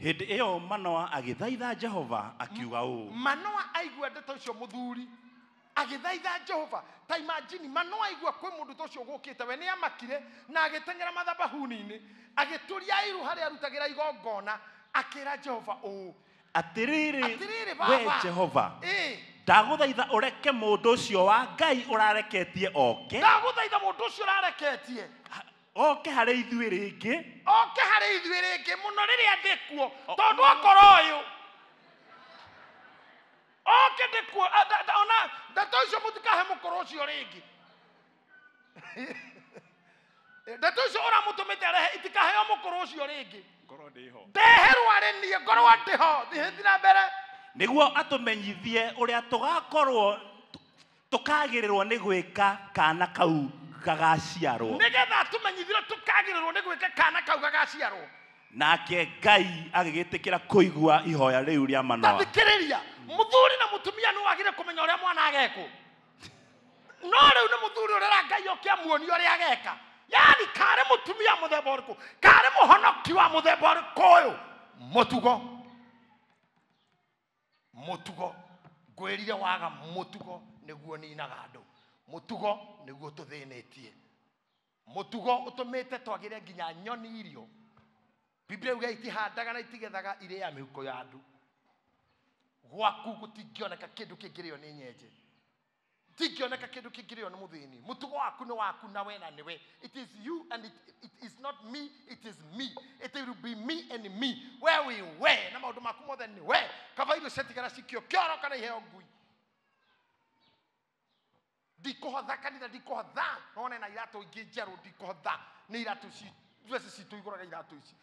Hĩndĩ ĩyo Manoa agĩthaitha Jehova akiuga ũũ. Manoa aigua ndeto icio mũthuri agĩthaitha Jehova. Ta imagine Manoa aigua kwĩ mũndũ ta ũcio gũkĩte, we nĩ amakire na agĩteng'era mathabahuni-inĩ, agĩtũria iru harĩa arutagĩra igongona, akĩra Jehova ũũ. Atĩrĩrĩ, Atĩrĩrĩ we baba. Jehova, Ĩĩ. ndagũthaitha ũreke mũndũ ũcio wa Ngai ũrareketie oke. Ndagũthaitha mũndũ ũcio ũrareketie oke harĩ ithuĩ rĩngĩ. Oke harĩ ithuĩ rĩngĩ mũno rĩrĩa ndĩkuo, tondũ akorwo ũyũ oke ndĩkuo, ona ndeto icio mũtikahe mũkũrũ ũcio rĩngĩ. Ndeto icio ũramũtũmĩte arehe itikaheo mũkũrũ ũcio rĩngĩ. Ngorwo ndĩho. Ndeherwo arĩ niĩ, ngorwo ndĩho. Thiĩ na mbere. Nĩguo atũmenyithie ũrĩa tũgakorwo tũkagĩrĩrwo nĩ gwĩka kana kau gagaciarwo. Nĩgetha atũmenyithie tũkagĩrĩrwo nĩ gwĩka kana kau gagaciarwo. Nake Ngai agĩgĩtĩkĩra kũigua ihoya rĩu rĩa Manoa. Tathikĩrĩria, mũthuri na mũtumia nĩ wagĩrĩire kũmenya ũrĩa mwana agekwo. No rĩu nĩ mũthuri ũrera Ngai oke amuonie ũrĩa ageka. Yaani karĩ mũtumia mũthemba ũrĩkũ, karĩ mũhonoki wa mũthemba ũrĩkũ ũyũ. Mũtugo. Mũtugo. Ngwĩrire waga mũtugo nĩguo ninaga andũ. Mũtugo nĩguo tũthĩnĩtie. Mũtugo ũtũmĩte twagĩre nginya nyoni irio. Biblia yuga itihandaga na itigethaga irĩa mĩhuko ya andũ. Gwaku gũtingĩoneka kĩndũ kĩngĩrĩo nĩ nyenje. Tingĩoneka kĩndũ kĩngĩrĩo nĩ mũthĩni. Mũtugo waku nĩ waku na we na nĩwe. It is you and it is not me, it is me. It will be me and me. We wĩ we na maũndũ maku mothe nĩ we. Kaba irio ciatigara cikio kĩoro kana iheo ngui. Ndikũhotha kanitha, ndikũhotha. None na iratũ ingĩ njerũ, ndikũhotha. Nĩ iratũ dress citũ igũraga iratũ ici.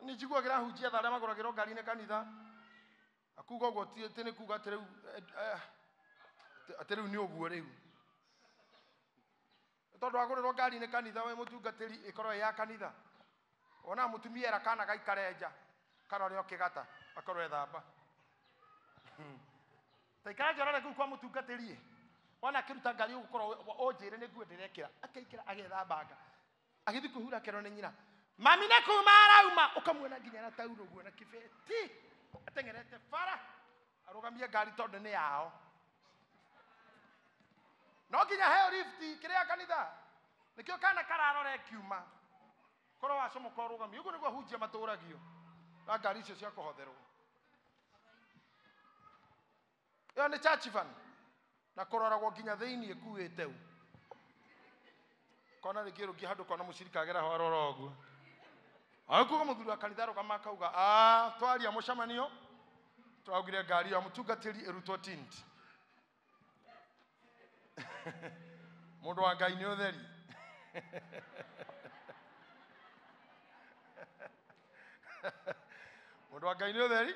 Nĩ njiguagĩra ahunjia tha arĩa magũragĩrwo ngari-inĩ kanitha. Akuga ũguo ti nĩ kuga atĩ rĩu, atĩ rĩu nĩ ũguo rĩu. Tondũ agũrĩrwo ngari nĩ kanitha, we mũtungatĩri ĩkorwo ĩ ya kanitha. Ona mũtumia era kana gaikare nja, karore o kĩgata, akorwo ethamba. Ta ikara nja ũrore kũu kwa mũtungatĩri ĩ. Wona akĩruta ngari ũgũkorwo ũnjĩre nĩ nguo ndĩrekĩra. Akaingĩra agethambanga. Agĩthiĩ kwĩhura akerwo nĩ nyina. Mami nĩ kuma arauma. Ũkamuona nginya na taurũ ũguo na kĩbeti. Ateng'erete bara. Arũgamie ngari tondũ nĩ yao. No nginya heo lift kĩrĩa kanitha. Nĩkĩo kana kararora ĩkiuma. Korwo wacomoka ũrũgamie. Ũguo nĩguo ahunjia matũragio. Na ngari icio cia kũhotherwo. Ĩyo nĩ church van. Na kũroragwo nginya thĩiniĩ ĩkuĩte ũ. Kona rĩngĩ rũngĩ handũ kona mũcirika agera ho arora ũguo. Agĩkuga mũthuri wa kanitha arũgama akauga, twaria mũcemanio, tũraugire ngari ya mũtungatĩri ĩrutwo tint. Mũndũ wa Ngai nĩ ũtheri. Mũndũ wa Ngai nĩ ũtheri.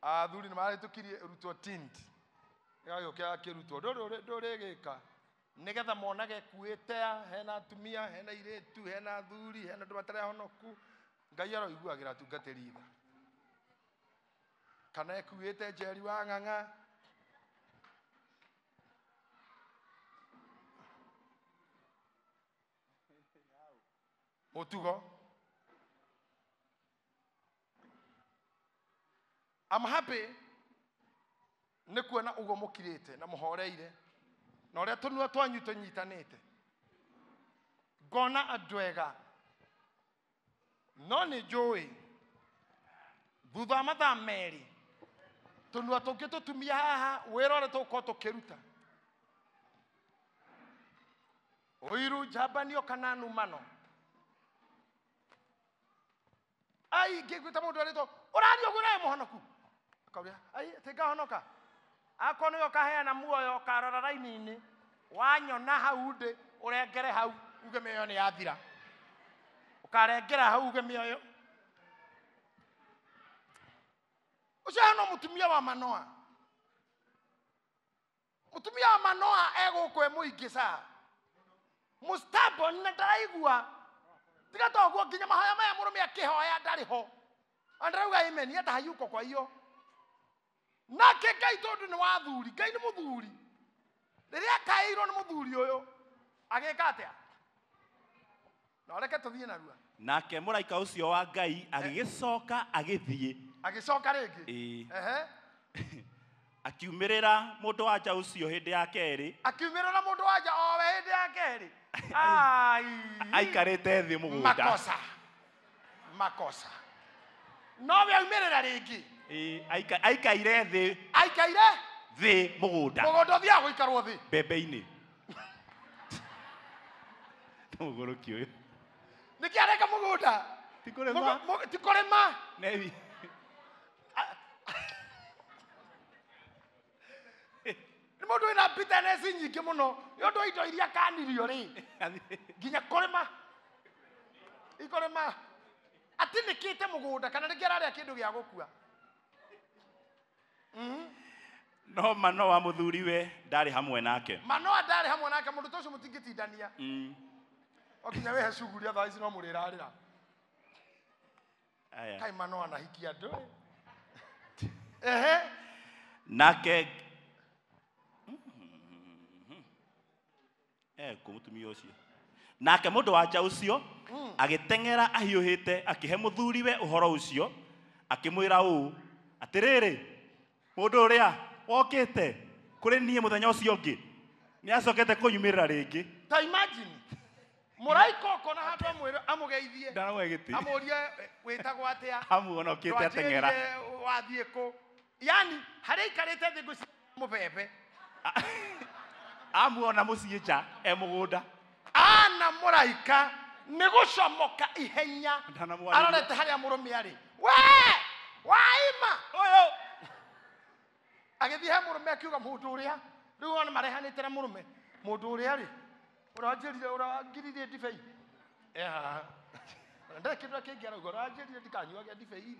Athuri nĩ marahĩtũkirie ĩrutwo tint. Ĩgagĩũka ĩkĩrutwo. Ndũrĩgĩka. Nĩgetha monage ĩkuĩte, hena atumia, hena airĩtu, hena athuri, hena andũ matarĩ ahonoku. Ngai aroiguagĩra atungatĩri tha. Kana ĩkuĩte Njeri wa Ng'ang'a. Mũtugo. I'm happy nĩ kuona ũguo mũkirĩte na mũhoreire na ũrĩa tũnua twanyu tũnyitanĩte. Ngona andũ ega. No nĩ njũĩ thutha wa mathaa merĩ tũnua tũngĩ tũtumia haha wĩra ũrĩa tũgũkorwo tũkĩruta. Ũiru, njambanio kana numano. Ai, ngĩgwĩta mũndũ arĩtwo, ũraria ũguo nawe mũhonoku? Akauria, ai, atĩ ngahonoka? Akorwo nĩwe ũkaheana muoyo, ũkarora raini-inĩ, wanyona hau ndĩ, ũrengere hau, uge mĩoyo nĩ yathira. Ũkarengera hau uge mĩoyo. Ũcio hena mũtumia wa Manoa. Mũtumia wa Manoa egũkũ e mũingĩ ca. Mũstubborn na ndaraigua. Tiga to ũguo nginya mahoya maya mũrũme akĩhoya ndarĩ ho. Andarauga amen, hata hayuko kwa hiyo. Nake Ngai tondũ nĩ wa thuri, Ngai nĩ mũthuri. Rĩrĩa akaĩirwo nĩ mũthuri ũyũ, agĩka atĩa? Na reke tũthiĩ narua. Nake mũraika ũcio wa Ngai agĩgĩcoka agĩthiĩ. Agĩcoka rĩngĩ. Ĩĩ. Ehe. Akiumĩrĩra mũndũ wa nja ũcio hĩndĩ ya kerĩ. Akiumĩrĩra mũndũ wa nja o we hĩndĩ ya kerĩ. Ai. Aikarĩte thĩ mũgũnda. Makosa. Makosa. No we aumĩrĩra rĩngĩ. Ĩĩ, aikaire thĩ. Aikaire thĩ mũgũnda. Mũgũnda ũthiaga gũikarwo thĩ. Mbembe-inĩ. Mũgũrũki ũyũ. Nĩkĩ areka mũgũnda? Ti kũrĩma. Ti kũrĩma. Nevi. Nĩ mũndũ wĩna bitterness nyingĩ mũno. Nĩ ũndũ wa indo iria kanirio rĩ. Nginya kũrĩma. Ikũrĩma. Atinĩkĩte mũgũnda kana nĩkĩ ararĩa kĩndũ gĩa gũkua. No Manoa mũthuriwe ndarĩ hamwe nake. Manoa ndarĩ hamwe nake, mũndũ ta ũcio mũtingĩtindania. O nginya wĩhe cuguri thaa ici no mũrĩrarĩra. Aya. Kai Manoa anahikia andũ. Ehe. Nake kũ mũtumia ũcio. Nake mũndũ wa nja ũcio agĩteng'era ahiũhĩte akĩhe mũthuriwe ũhoro ũcio, akĩmwĩra ũũ, atĩrĩrĩ, mũndũ ũrĩa wokĩte kũrĩ niĩ mũthenya ũcio ũngĩ nĩacokete kũnyumĩrĩra rĩngĩ. Ta imagine mũraika ũkona handũ amwĩre amũgeithie. Ndaramũhe gĩtĩ. Amũrie wĩtagwo atĩa? Amuona okĩte ateng'era. Ndwanjĩrire wathiĩ kũ? Yani harĩa aikarĩte thĩ ngũci mũbebe. Amuona mũciĩ nja e mũgũnda. Ana mũraika nĩ gũcomoka ihenya. Ndanamwarĩria. Arorete harĩa mũrũme arĩ. We! Waima! Ũyũ! Agĩthiĩ he mũrũme akiuga mũndũ ũrĩa rĩu ona marehanĩte na mũrũme. Mũndũ ũrĩa rĩ, ũranjĩrire ũrangiririe ndibei. E haha. Ona ndarĩ kĩndũ kĩngĩ arauga, ũranjĩrire ndikanyuage ndibei.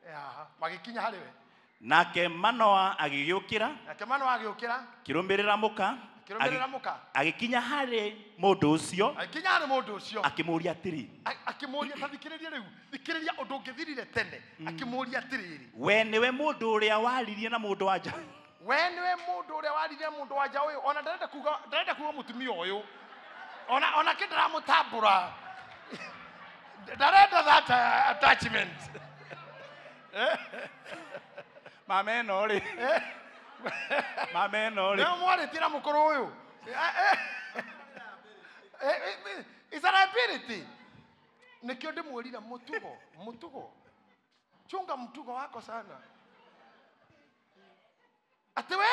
E haha. Magĩkinya harĩ we. Nake Manoa agĩgĩũkĩra. Nake Manoa agĩũkĩra. Akĩrũmĩrĩra mũka. Akĩrũmĩrĩra mũka. Agĩkinya harĩ mũndũ ũcio. Agĩkinya harĩ mũndũ ũcio. Akĩmũũria atĩrĩ. Akĩmũũria, ta thikĩrĩria rĩu, thikĩrĩria ũndũ ũngĩthirire tene. Akĩmũũria atĩrĩrĩ. We nĩwe mũndũ ũrĩa waririe na mũndũ wa nja. We nĩwe mũndũ ũrĩa waririe na mũndũ wa nja ũyũ. Ona ndarenda kuga mũtumia ũyũ. Ona kĩ ndaramũtambũra. Ndarenda that attachment. Mama ĩno rĩ. Mama ĩno rĩ. Nĩwe mwarĩtie na mũkũrũ ũyũ. It's a liability. Nĩkĩo ndĩmwĩrire mũtugo, mũtugo. Chunga mtugo wako sana. Atĩ we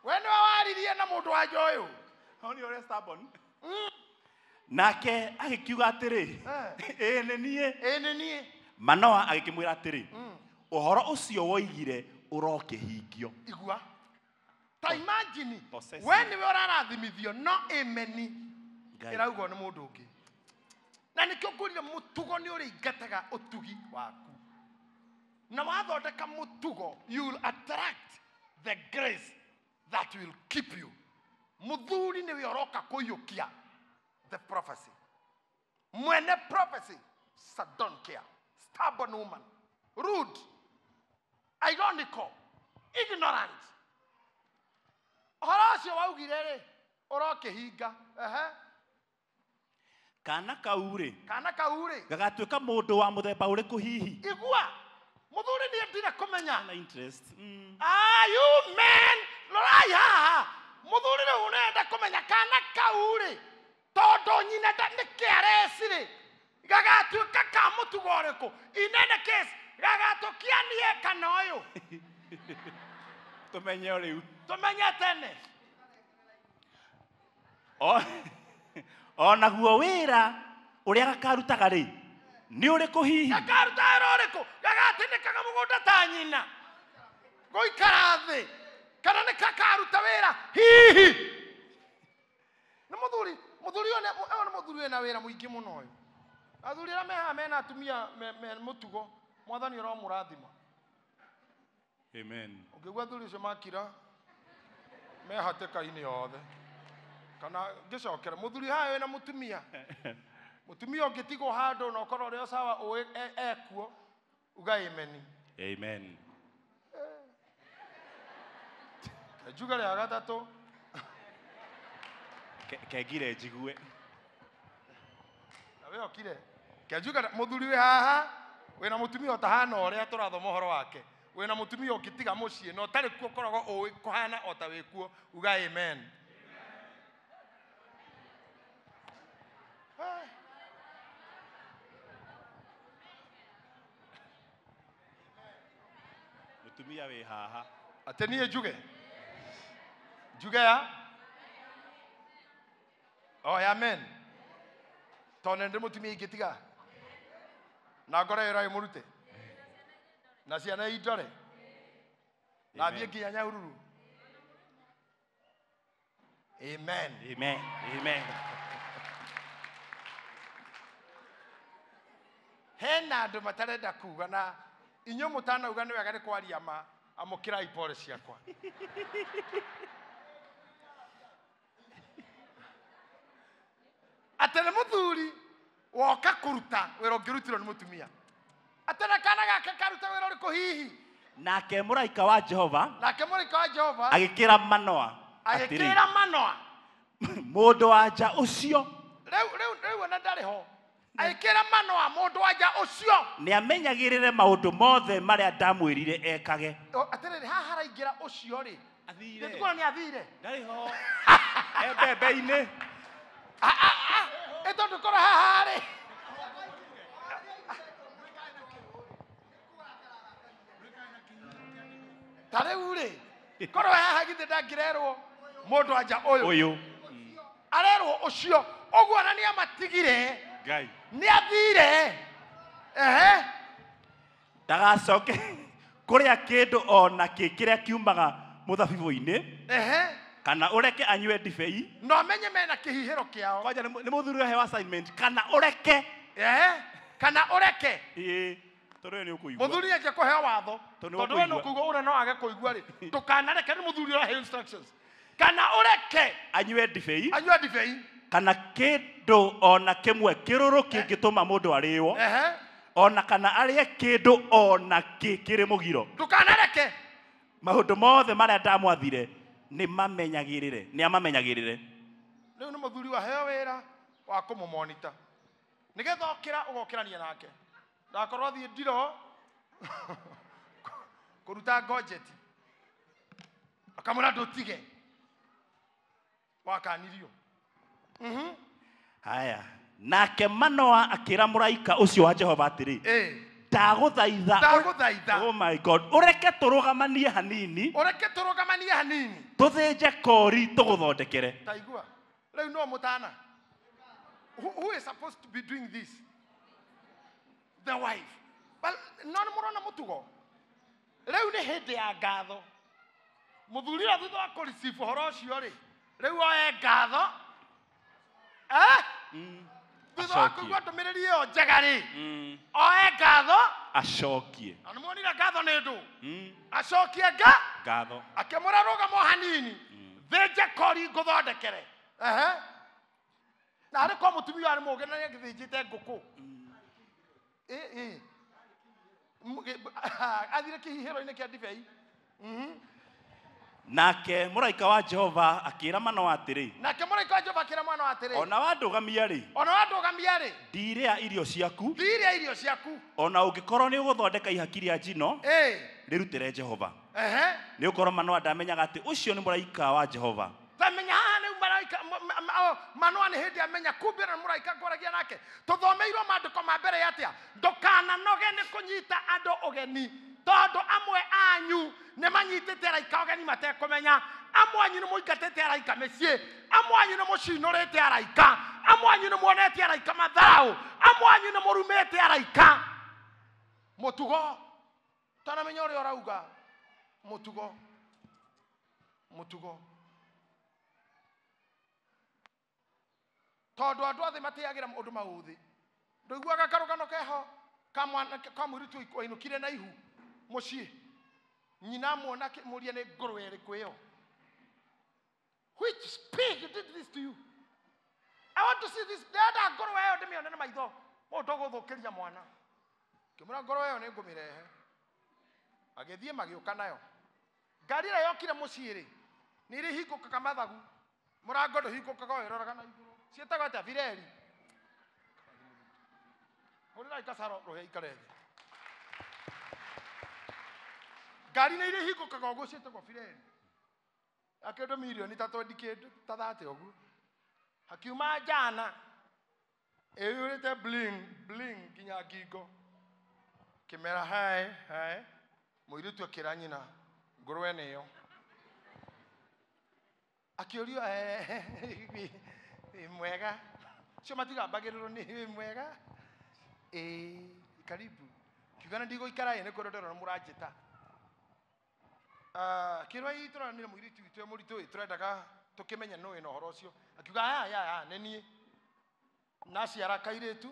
nĩwe waririe na mũndũ wa nja ũyũ. Hau nĩ ũrĩa stubborn. Nake agĩkiuga atĩrĩ, ĩĩ nĩ niĩ. Ĩĩ nĩ niĩ. Manoa agĩkĩmwĩra atĩrĩ, ũhoro ũcio woigire ũrokĩhingio. Igua. Ta imagine, Possessive. we nĩwe ũrarathimithio no ĩmeni Ngai. ĩraugwo nĩ mũndũ ũngĩ. Na nĩkĩo ngwĩrire mũtugo nĩ ũrĩingataga ũtugi waku. Na wathondeka mũtugo, you will attract the grace that will keep you. Mũthuri nĩwe ũroka kũiyũkia the prophecy. Mwene prophecy, don't care. Stubborn woman, rude, ironical, ignorant. Ũhoro ũcio waugire rĩ, ũrokĩhinga. Ehe. Kana kau rĩ. Kana kau rĩ. Gagatuĩka mũndũ wa mũthemba ũrĩkũ hihi? Igua. Mũthuri nĩ endire kũmenya. Na interest. Ah, you men, rorai haha. Mũthuri rĩu nĩenda kũmenya kana kau rĩ. Tondũ nyina nĩkĩ arecirĩ. Gagatuĩka ka mũtugo ũrĩkũ? In any case, gagatuĩkia niĩ kana ũyũ. Tũmenye o rĩu. Tũmenye tene. Onaguo wĩra ũrĩa gakarutaga rĩ, nĩ ũrĩkũ hihi? Gakaruta wĩra ũrĩkũ? Gagatindĩkaga mũgũnda ta nyina. Gũikara thĩ. Kana nĩ gakaruta wĩra hihi? Nĩ mũthuri, mũthuri ũyũ nĩ mũthuri wĩna wĩra mũingĩ mũno ũyũ. Athuri arĩa me haha mena atumia me mũtugo, Mwathani ũromũrathima. Amen. Ũngĩigua athuri acio makira, me hatĩka-inĩ yothe. Kana ngĩcokera, mũthuri haha wĩna mũtumia. Mũtumia ũngĩtigwo handũ na ũkorwo ũrĩ o sawa ũĩ ekuo, uga amen. Amen. Njuga rĩa gatatũ. Kengire njigue. Na we okire. Kĩanjuga mũthuri wĩ haha wĩna mũtumia ũtahana ũrĩa tũrathoma ũhoro wake. Wĩna mũtumia ũngĩtiga mũciĩ na ũtarĩ kuo ũkoragwo ũĩ kũhana o ta wĩ kuo, uga amen. Mũtumia wĩ haha. Atĩ niĩ njuge? Njuge ya? Oh, ya amen. Tondũ nĩ ndĩ mũtumia ingĩtiga na ngoro ĩyo ĩramũrute na ciana indore na thiĩ nginya Nyahururu. Amen. Amen. Amen. Hena andũ matarenda kuga na inyuĩ mũtanauga nĩ wega nĩ kwaria ma, amũkĩrai pole ciakwa. Atĩ nĩ mũthuri woka kũruta wĩra ũngĩrutirwo nĩ mũtumia. Atĩ na kana gake karuta wĩra ũrĩkũ hihi? Nake mũraika wa Jehova, nake mũraika wa Jehova agĩkĩra Manoa atĩrĩ, agĩkĩra Manoa, mũndũ wa nja ũcio rĩu ona ndarĩ ho. Agĩkĩra Manoa mũndũ wa nja ũcio nĩamenyagĩrĩre maũndũ mothe marĩa ndamwĩrire ekage. Atĩrĩrĩ, haha haraingĩra ũcio rĩ, Athire. nĩtũkuona nĩ athire. Ndarĩ ho. E mbembe-inĩ. Ĩ tondũ korwo haha rĩ. Ta rĩu rĩ, korwo haha githĩ ndangĩrerwo mũndũ wa nja ũyũ. Ũyũ. Arerwo ũcio, ũguo ona nĩ amatigire. Ngai. Nĩ athire. Ehe. Ndagacoke kũrĩa kĩndũ o na kĩ kĩrĩa kiumaga mũthabibũ-inĩ. Ehe. Kana ũreke anyue ndibei. No amenye mena kĩhihĩro kĩao. Kwanja nĩ mũthuri ũraheo assignment. Kana ũreke. Ehe. Kana ũreke. Ĩĩ. Tondũ we nĩ ũkũigua. Mũthuri nĩ kũheo watho. Tondũ Tondũ we nĩ ũkũigua, ũrĩa no age kũigua rĩ. Ndũkanareke, nĩ mũthuri ũraheo instructions. Kana ũreke anyue ndibei. Anyue ndibei. Kana kĩndũ o na kĩmwe kĩrũrũ kĩngĩtũma mũndũ arĩĩo. Ehe. O na kana arĩe kĩndũ o na kĩ kĩrĩ mũgiro. Ndũkanareke. Maũndũ mothe marĩa ndamwathire nĩ mamenyagĩrĩre, nĩ amamenyagĩrĩre. Rĩu nĩ mũthuri waheo wĩra wa kũmũmonita. Nĩgetha okĩra ũgokĩrania nake. Ndakorwo athiĩ ndiro kũruta ngojeti. Akamwĩra ndũtige. Wakanirio. Haya. Nake Manoa akĩra mũraika ũcio wa Jehova atĩrĩ, ndagũthaitha. Ndagũthaitha. Oh my God. Ũreke tũrũgamanie hanini. Ũreke tũrũgamanie hanini. Tũthĩnje kori tũgũthondekere. Taigua. Rĩu no mũtana. Who is supposed to be doing this? The wife. But no nĩ mũrona mũtugo. Rĩu nĩ hĩndĩ ya ngatho. Mũthuri ũrĩa thutha wa kũreceive ũhoro ũcio rĩ, rĩu oe ngatho. Thutha wa kũigua ndũmĩrĩri ĩyo njega rĩ, oe ngatho. Acokie. Na nĩ muonire ngatho nĩ ndũ. Acokie ngatho. Akĩmwĩra rũgama o hanini. Thĩnje kori ngũthondekere. Ehe. Na arĩ kwa mũtumia arĩ mũũgĩ na nĩangĩthĩnjĩte ngũkũ. Ĩ. Athire kĩhihĩro-inĩ kĩa ndibei. Nake mũraika wa Jehova akĩra Manoa atĩrĩ. Nake mũraika wa Jehova akĩra Manoa atĩrĩ. Ona wandũgamia rĩ. Ona wandũgamia rĩ. Ndirĩa irio ciaku. Ndirĩa irio ciaku. Ona ũngĩkorwo nĩ ũgũthondeka ihaki rĩa njino. Rĩrutĩre Jehova. Ehe. Nĩ ũkorwo Manoa ndamenyaga atĩ ũcio nĩ mũraika wa Jehova. Tamenya haha nĩ mũraika, Manoa nĩ hĩndĩ amenya kumbe na mũraika ngwaragia nake. Tũthomeirwo maandĩko ma mbere atĩa? Ndũkananoge nĩ kũnyita andũ ũgeni. Tondũ amwe anyu nĩ manyitĩte araika ũgeni matekũmenya. Amwe anyu nĩ mũingatĩte araika mĩciĩ. Amwe anyu nĩ mũcinũrĩte araika. Amwe anyu nĩ muonetie araika matharau. Amwe anyu nĩ mũrumĩte araika. Mũtugo. Tanamenya ũrĩa ũrauga. Mũtugo. Mũtugo. Tondũ andũ othe matĩagĩra ũndũ maũthĩ. Ndũiguaga karũgano keho ka mwana ka mũirĩtu wainũkire na ihu mũciĩ. Nyina amuona akĩmũria nĩ ngũrwe ĩrĩkũ ĩyo. Which pig did this to you? I want to see this. Ndĩrenda ngũrwe ĩyo ndĩmĩone na maitho. Mũndũ ũgũthũkĩria mwana. Ngĩmwĩra ngũrwe ĩyo nĩ ngũmĩrehe. Agĩthiĩ magĩũka nayo. Ngari ĩrĩa yokire mũciĩ rĩ, nĩ ĩrĩ hingũkaga mathagu. Mũrango ndũhingũkaga ũyũ ũroraga na igũrũ. Ciĩtagwo atĩa? Bireri. Hũrĩrai kacaro rũhĩa ikare thĩ. Ngari nĩ irĩ hingũkaga ũguo ciĩtagwo bireni. Ya kĩndũ mirioni ta 20 kĩndũ ta 30 ũguo. Hakiuma njana ĩiyũrĩte bling bling nginya ngingo. Kĩmera hai hai mũirĩtu akĩra nyina ngũrwe nĩyo. Akĩũrio wĩ mwega. Cio matigambagĩrĩrwo nĩ wĩ mwega. Ĩĩ karibu. Kiuga na ndigũikara ĩ nĩ kwĩrwo ndĩrona mũranjĩta. Kĩrwa ĩ tũranire mũirĩtu witũ e mũritũ ĩ tũrendaga tũkĩmenye nũ wĩna ũhoro ũcio. Akiuga aya aya aya nĩ niĩ. Naciara kairĩtu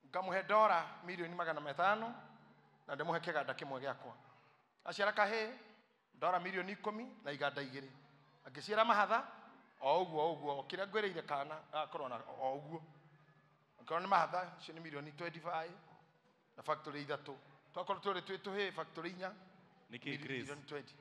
ngamũhe dora mirioni 500 na ndĩmũhe kĩganda kĩmwe gĩakwa. Aciara kahĩĩ dora mirioni 10 na iganda 2. Angĩciara mahatha o ũguo o ũguo o kĩrĩa ngwĩrĩire kana akorwo na o ũguo. Angĩkorwo nĩ mahatha icio nĩ mirioni 25 na factory 3. Twakorwo tũrĩ twĩ tũhĩĩ factory 4. Nĩkĩ Grace? Mirioni 20.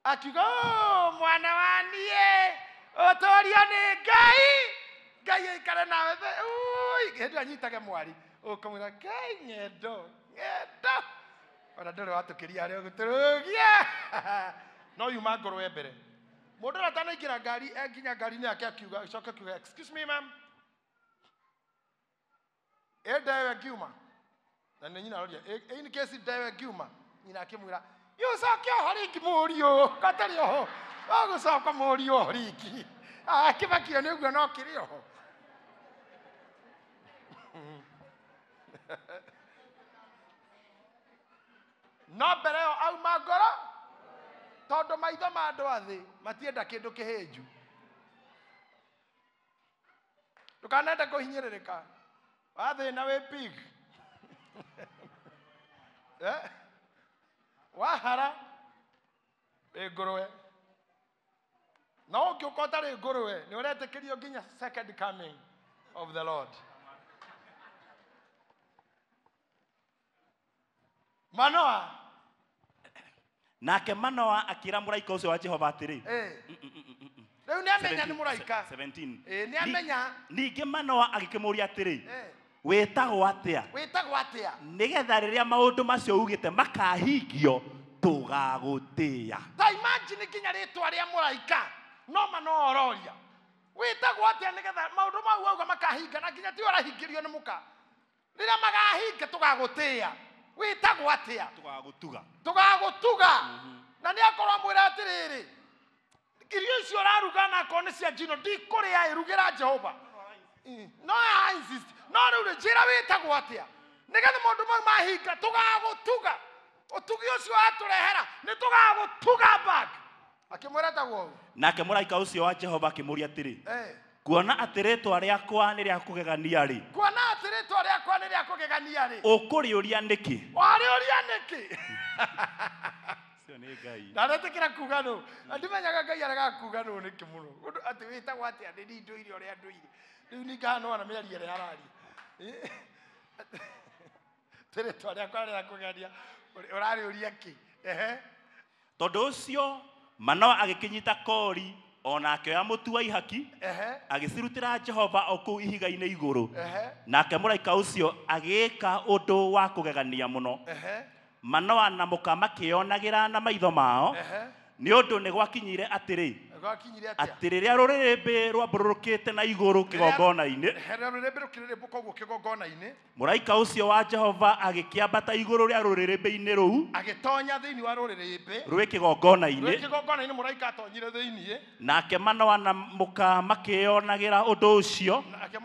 Akiuga "Oh, mwana wa niĩ ũtũrio nĩ Ngai. Ngai aikare nawe. Ui, hĩndĩ ĩyo anyitage mwari. Ũkamwĩra Ngai ng'endo, ng'endo. Ona ndũrĩ watũkĩria harĩa ũgũtũrũgia. No yuma ngũrwe mbere. Mũndũ ũrĩa atanaingĩra ngari, nginya ngari-inĩ yake akiuga, agĩcoka akiuga, excuse me ma'am. Ĩ ndewe ngiuma. Na nĩ nyina aroria, in case ndewe ngiuma. Nyina akĩmwĩra, ũcoke oho rĩngĩ mũriũ, gatarĩ oho. Ũgũcoka mũriũ oho rĩngĩ. Akĩmakio nĩ ũguo no kĩrĩ oho. No mbere ĩyo auma ngoro, tondũ maitho ma andũ a thĩ matienda kĩndũ kĩhĩnju. Ndũkanende kũhinyĩrĩrĩka. Wathĩna wĩ pig. Wahara wĩ ngũrwe. No ũngĩũka ũtarĩ ngũrwe nĩ ũretĩkĩrio nginya second coming of the Lord. Manoa. Nake Manoa akĩra mũraika ũcio wa Jehova atĩrĩ. Rĩu nĩ amenya nĩ mũraika. 17. Nĩ amenya. Ningĩ Manoa agĩkĩmũũria atĩrĩ. Wĩtagwo atĩa? Wĩtagwo atĩa? Nĩgetha rĩrĩa maũndũ macio ugĩte makahingio tũgagũtĩĩa. Ta imagine nginya rĩtwa rĩa mũraika no Manoa ororia. Wĩtagwo atĩa nĩgetha maũndũ mau auga makahinga na nginya tiwe ũrahingĩrio nĩ mũka. Rĩrĩa magahinga tũgagũtĩĩa. Wĩtagwo atĩa? Tũgagũtuga. Tũgagũtuga. Na nĩ akorwo amwĩra atĩrĩrĩ, irio icio ũraruga na akorwo nĩ cia njino ndikũrĩa ĩrugĩra Jehova. No I insist. No rĩu njĩra wĩtagwo atĩa? Nĩgetha maũndũ mau mahinga tũgagũtuga. Ũtugi ũcio watũrehera nĩ tũgagũtuga back. Akĩmwĩra tagwo ũũ. Nake mũraika ũcio wa Jehova akĩmũũria atĩrĩ, kuona atĩ rĩtwa rĩakwa nĩ rĩa kũgegania rĩ. Kuona atĩ rĩtwa rĩakwa nĩ rĩa kũgegania rĩ. Ũkũrĩũria nĩkĩ? Warĩũria nĩkĩ? Ũcio nĩ Ngai. Ndaretĩkĩra kuga nũ. Ndimenyaga Ngai aregaga kuga nũ nĩkĩ mũno. Ũndũ atĩ wĩtagwo atĩa nĩ niĩ ndũire ũrĩa ndũire. Rĩu ningahana na mĩario ĩrĩa araria. Atĩ rĩtwa rĩakwa rĩa kũgegania ũrarĩũria kĩ? Tondũ ũcio Manoa agĩkĩnyita kori ona akĩoya mũtu wa ihaki agĩcirutĩra Jehova o kũu ihiga-inĩ igũrũ. Nake mũraika ũcio agĩĩka ũndũ wa kũgegania mũno. Manoa na mũka makĩonagĩra na maitho mao nĩ ũndũ nĩ gwakinyire atĩrĩ atĩ rĩrĩa rũrĩrĩmbĩ rwambũrũrũkĩte na igũrũ kĩgongona-inĩ mũraika ũcio wa Jehova agĩkĩambata igũrũ rĩa rũrĩrĩmbĩ-inĩ rũu agĩtonya thĩinĩ wa rũrĩrĩmbĩ rwĩ kĩgongona-inĩ kĩgongona-inĩ mũraika atonyire thĩinĩ nake Manoa na mũka makĩonagĩra ũndũ ũcio nake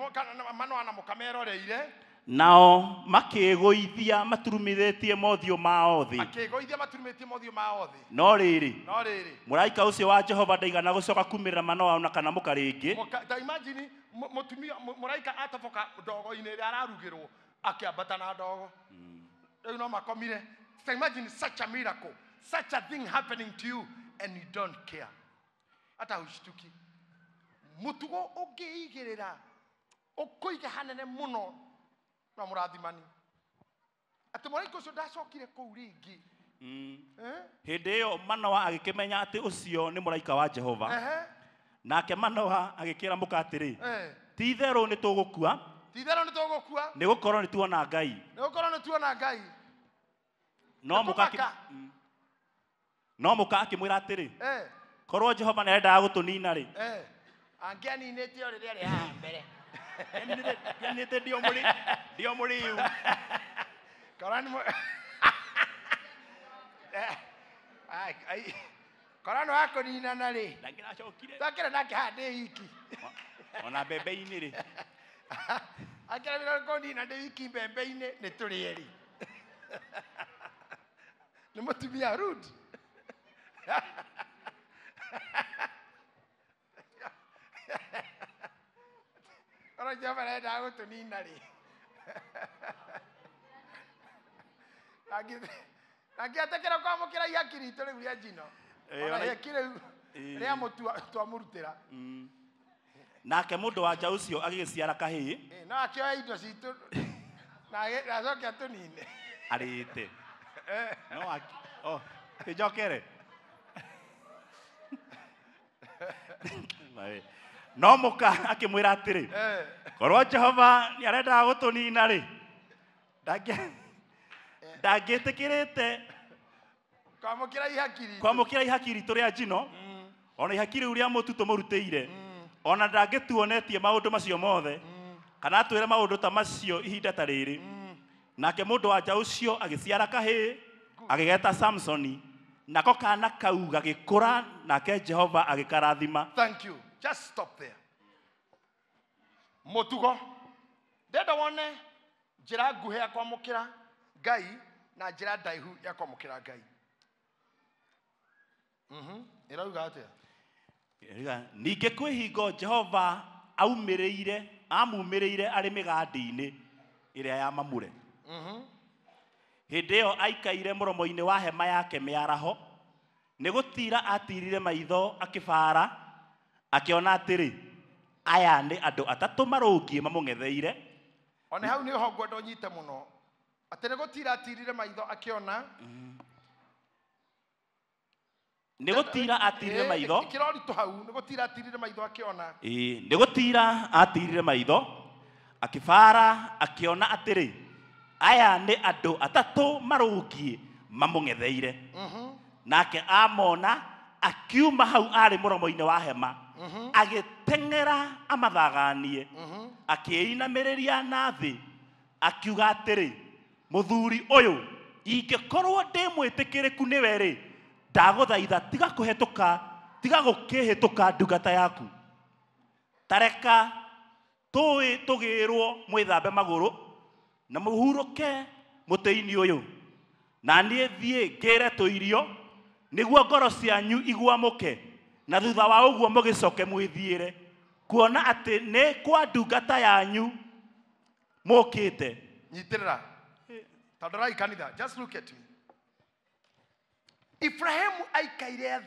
Manoa na mũka meroreire nao makĩgũithia maturumithĩtie mothiũ mao thĩ makĩgũithia maturumĩtie mothiũ mao thĩ no rĩrĩ mũraika ũcio wa Jehova ndaigana gũcoka kumĩrĩra Manoa ona kana mũka rĩngĩ. Ta imagine mũtumia mũraika atoboka ndogo-inĩ ĩrĩa ararugĩrwo akĩambata na ndogo rĩu no makomire. Ta imagine such a miracle, such a thing happening to you and you don't care. Hata hushtuki. Mũtugo ũngĩigĩrĩra ũkũige hanene mũno no mũrathimani atĩ mũraika ũcio ndacokire kũu rĩngĩ. Hĩndĩ ĩyo Manoa agĩkĩmenya atĩ ũcio nĩ mũraika wa Jehova. Nake Manoa agĩkĩra mũka atĩrĩ, ti itherũ nĩ tũgũkua Ti-itherũ nĩ tũgũkua. Nĩ gũkorwo nĩ tuona Ngai. Nĩ gũkorwo nĩ tuona Ngai. No mũka akĩmwĩra atĩrĩ, korwo Jehova nĩ arendaga gũtũnina rĩ, angĩaninĩte o rĩrĩa rĩ haha mbere. Ndianinĩte ndio mũrĩu. Korwo nĩ wa kũninana rĩ, ndangĩracokire. Twakĩra nake haha ndĩ wiki. Ona mbembe-inĩ rĩ. Akĩra kũnina ndĩ wiki mbembe-inĩ nĩ tũrĩ erĩ. Nĩ mũtumia rude. Korwo Jehova arendaga gũtũnina rĩ, angĩetĩkĩra kwamũkĩra ihaki ritũ rĩu rĩa njino, ona ihaki rĩu rĩa mũtu twamũrutĩra. Nake mũndũ wa nja ũcio agĩgĩciara kahĩĩ. No akĩoya indo citũ na acoke atũnine. Arĩte. No njokere. No mũka akĩmwĩra atĩrĩ, korwo Jehova nĩ arendaga gũtũnina rĩ, ndangĩtĩkĩrĩte kwamũkĩra ihaki ritũ rĩa njino, ona ihaki rĩu rĩa mũtu tũmũrutĩire, ona ndangĩtuonetie maũndũ macio mothe, kana atwĩre maũndũ ta macio ihinda ta rĩrĩ. Nake mũndũ wa nja ũcio agĩciara kahĩĩ, agĩgeta Samsoni, nako kana kau gagĩkũra, nake Jehova agĩkarathima. Thank you. Just stop there. Mũtugo. Ndenda wone njĩra nguhĩ ya kwamũkĩra Ngai na njĩra ndaihu ya kwamũkĩra Ngai. Ĩrauga atĩa? Ningĩ kwĩ hingo Jehova amumĩrĩire arĩ mĩgandi-inĩ ĩrĩa ya Mamure. Hĩndĩ ĩyo aikaire mũromo-inĩ wa hema yake mĩaraho, nĩ gũtira atirire maitho akĩbaara, akĩona atĩrĩ, aya nĩ andũ atatũ marũngiĩ mamũng'etheire. Ona hau nĩho ngwenda ũnyite mũno, atĩ nĩ gũtira atirire maitho akĩona. Nĩ gũtira atirire maitho. Ĩkĩra ũritũ hau, nĩ gũtira atirire maitho akĩona. Nĩ gũtira atirire maitho akĩbaara, akĩona atĩrĩ, aya nĩ andũ atatũ marũngiĩ mamũng'etheire. Nake amona akiuma hau arĩ mũromo-inĩ wa hema, agĩteng'era amathaganie, akĩinamĩrĩria na thĩ, akiuga atĩrĩ, mũthuri ũyũ, ingĩkorwo ndĩ mwĩtĩkĩrĩku nĩwe rĩ, ndagũthaitha tiga gũkĩhĩtũka ndungata yaku. Tareka tũĩ tũgĩrwo mwĩthambe magũrũ na mũhurũke mũtĩ-inĩ ũyũ, na niĩ thiĩ ngĩre tũirio nĩguo ngoro cianyu igwamũke, na thutha wa ũguo mũgĩcoke mwĩthiĩre, kuona atĩ nĩ kwa ndungata yanyu mũkĩte. Nyitĩrĩra tondũ rai kanitha, just look at me. Ibrahimu aikaire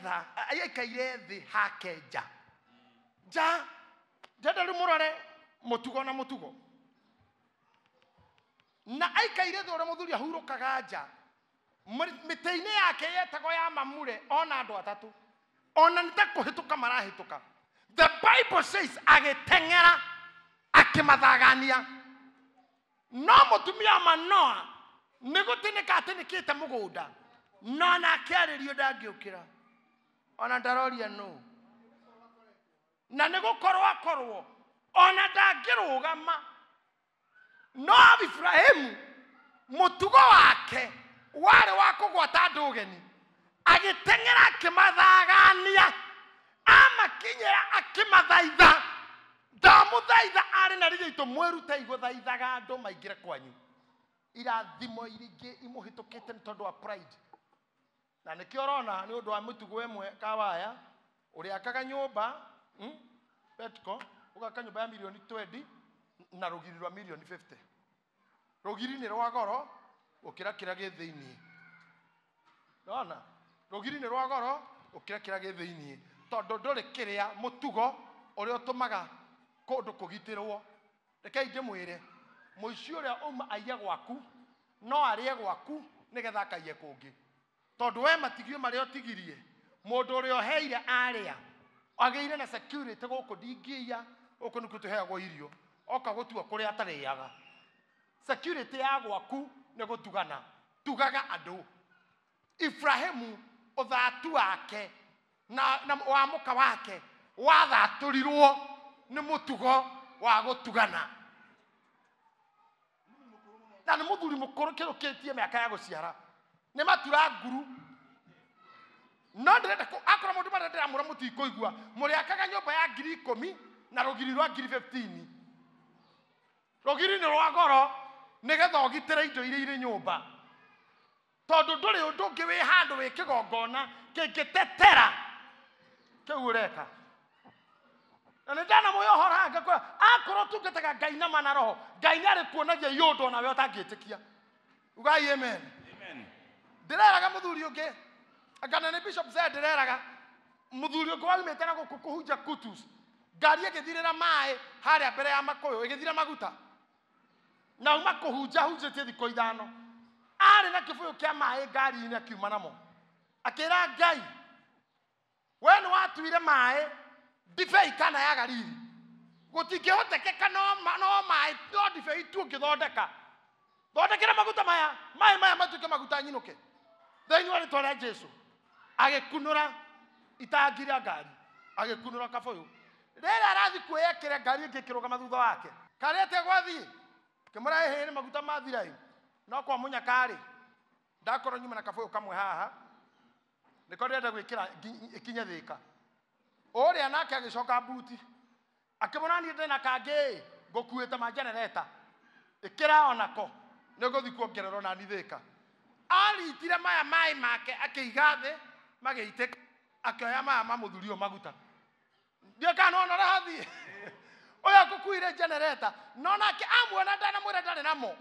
thĩ hake nja. Nja, ndenda rĩu mũrore mũtugo na mũtugo. Na aikaire thĩ ũrĩa mũthuri ahurũkaga nja, mĩtĩ-inĩ yake yetagwo ya Mamure, ona andũ atatũ, ona nĩ ta kũhĩtũka marahĩtũka. The Bible says agĩteng'era akĩmathagania. No mũtumia Manoa nĩ gũtĩnĩka atĩnĩkĩte mũgũnda, no ona akĩarĩrio ndangĩũkĩra, ona ndaroria nũ, na nĩ gũkorwo akorwo ona ndangĩrũgama. No Ibrahimu mũtugo wake warĩ wa kũgwata andũ ũgeni, agĩteng'era akĩmathagania, amakinyĩra akĩmathaitha. Ndamũthaitha arĩ na rĩrĩa itũ mwĩrutei gũthaithaga andũ maingĩre kwanyu. Irathimo ingĩ imũhĩtũkĩte nĩ tondũ wa pride. Na nĩkĩo ũrona nĩ ũndũ wa mĩtugo ĩmwe kawaya, ũrĩakaga nyũmba Petco, ũgaka nyũmba ya mirioni 20 na rũgiri rwa mirioni 50. Rũgiri nĩ rwa goro gũkĩra kĩrĩa gĩ thĩiniĩ. Nona rũgiri nĩ rwa goro gũkĩra kĩrĩa gĩ thĩiniĩ, tondũ ndũrĩ kĩrĩa mũtugo ũrĩa ũtũmaga kũndũ kũgitĩrwo. Rekei ndĩmwĩre, mũici ũrĩa auma aiye gwaku no arĩe gwaku nĩgetha akaiye kũngĩ, tondũ we matigio marĩa ũtigirie, mũndũ ũrĩa ũheire arĩa agĩire na security gũkũ ndingĩiya, gũkũ nĩkuo tũheagwo irio, Oka gũtua kũrĩa atarĩaga. Security ya gwaku nĩ gũtugana. Tugaga andũ. Ibrahimu ũthatu wake na wa mũka wake wathatũrirwo nĩ mũtugo wa gũtugana. Na nĩ mũthuri mũkũrũ kĩrũkĩtie mĩaka ya gũciara. Nĩ matura nguru. No ndĩrenda akorwo mũndũ marĩa ndĩramwĩra mũtikũigua, mũrĩakaga nyũmba ya 10,000 na rũgiri rwa 15,000. Rũgiri nĩ rwa goro nĩgetha ũgitĩre indo iria irĩ nyũmba. Tondũ ndũrĩ ũndũ ũngĩ wĩ handũ wĩ kĩgongona kĩngĩtetera kĩu ũreka. Na nĩ ndanamũhe ũhoro haha ngakwĩra, akorwo ũtungataga Ngai na ma na roho, Ngai nĩ arĩkuonagia iũndũ onawe ũtangĩtĩkia. Ugai amen. Amen. Ndĩreraga mũthuri ũngĩ, kana nĩ Bishop Zed ndĩreraga, mũthuri ũngĩ waumĩte na gũkũ kũhunja Kutus, ngari ĩgĩthirĩra maĩ harĩa mbere ya makũyũ, ĩgĩthira maguta. Na uma kũhunja hunjĩtie thikũ 5. Arĩ na kĩbũyũ kĩa maĩ ngari-inĩ akiuma namo. Akĩra Ngai, we nĩ watuire maĩ ndibei kana ya Galili. Gũtingĩhotekeka no maĩ, no ndibei tu ũngĩthondeka. Thondekera maguta maya, maĩ maya matuĩke maguta nyinũke. Thĩinĩ wa rĩtwa rĩa Jesũ. Agĩkunũra itangi rĩa ngari, agĩkunũra kabũyũ. Rĩrĩa arathiĩ kwĩyekĩra ngari ĩngĩ ĩkĩrũgama thutha wake. Karĩ atĩa gwathiĩ? Kĩmũra ĩhĩ nĩ maguta mathira ĩ. No kwa mũnyaka-rĩ, ndakorwo nyuma na kabũyũ kamwe haha, nĩko ndĩrenda gwĩkĩra ĩkinye thĩka. Ũrĩa nake agĩcoka mbuti. Akĩmwĩra niĩ ndĩna kangĩ ngũkuĩte ma generator. Ĩkĩra onako nĩngũthiĩ kuongererwo nani thĩka. Aritire maya maĩ make akĩiga thĩ magĩitĩka, akĩoya maya ma mũthuri ũyũ maguta. Ndiũĩ kana nĩwona ũrĩa hathiĩ. Ũyũ akũkuire generator, no nake amuona ndanamwĩra ndarĩ namo.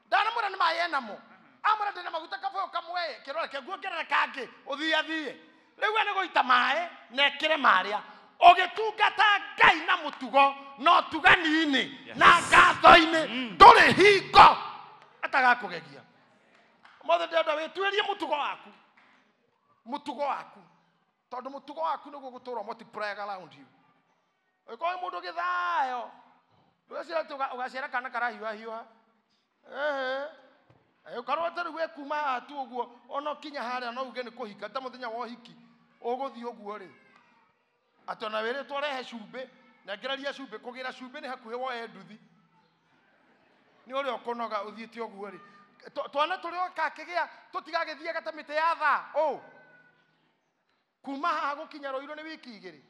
Ndanamwĩra nĩ maĩ enamo. Amwĩra ndĩna maguta kabũyũ kamwe, kĩrore kĩa nguongerera kangĩ, ũthiĩ athiĩ. Rĩu we nĩ gũita maĩ na ekĩre marĩa. Ũgĩtungata Ngai na mũtugo na ũtugani-inĩ na ngatho-inĩ, ndũrĩ hingo atagakũgegia. Ũmũthĩ ndĩrenda wĩtuĩrie mũtugo waku. Mũtugo waku. Tondũ mũtugo waku nĩguo gũtũũra multiply around you. Ũngĩkorwo wĩ mũndũ gĩthayo, ndũgeciria atĩ ũgaciara kana karahiũhahiũha. Ehe. Ũkorwo atĩ rĩu wĩ kuma haha tu ũguo, ona ũkinya harĩa no uge nĩ kũhika, ta mũthenya wa ũhiki, ũgũthiĩ ũguo rĩ. Atĩ ona wĩrĩtwo ũrehe cumbĩ, nengeraria cumbĩ, kũgĩra cumbĩ nĩ hakuhĩ woe nduthi. Nĩ ũrĩa ũkũnoga ũthiĩte ũguo rĩ. Twana tũrĩa ũgakĩgĩa, tũtigagĩthiaga ta mĩtĩ ya thaa, ũ. Kuma haha gũkinya Rũirũ nĩ wiki 2.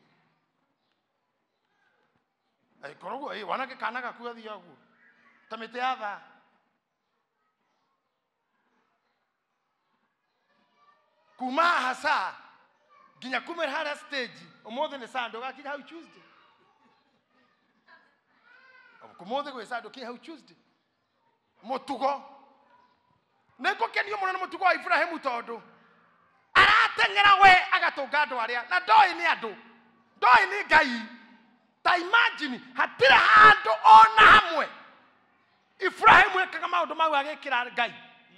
Korwo ũguo, wanake kana gaku gathiaga ũguo. Ta mĩtĩ ya thaa. Kuma haha saa, nginya kumĩra harĩa stage, ũmũthĩ nĩ Sunday, ũgakinya hau Tuesday. Ũmũthĩ gwĩ Sunday, ũkinye hau Tuesday. Mũtugo. Nĩ ngũkenio mũno nĩ mũtugo wa Ibrahimu tondũ arateng'era we agatũnga andũ arĩa, na ndoĩ nĩ andũ, ndoĩ nĩ Ngai. Ta imagine, hatirĩ handũ ona hamwe Ibrahimu ekaga maũndũ mau agĩkĩra Ngai.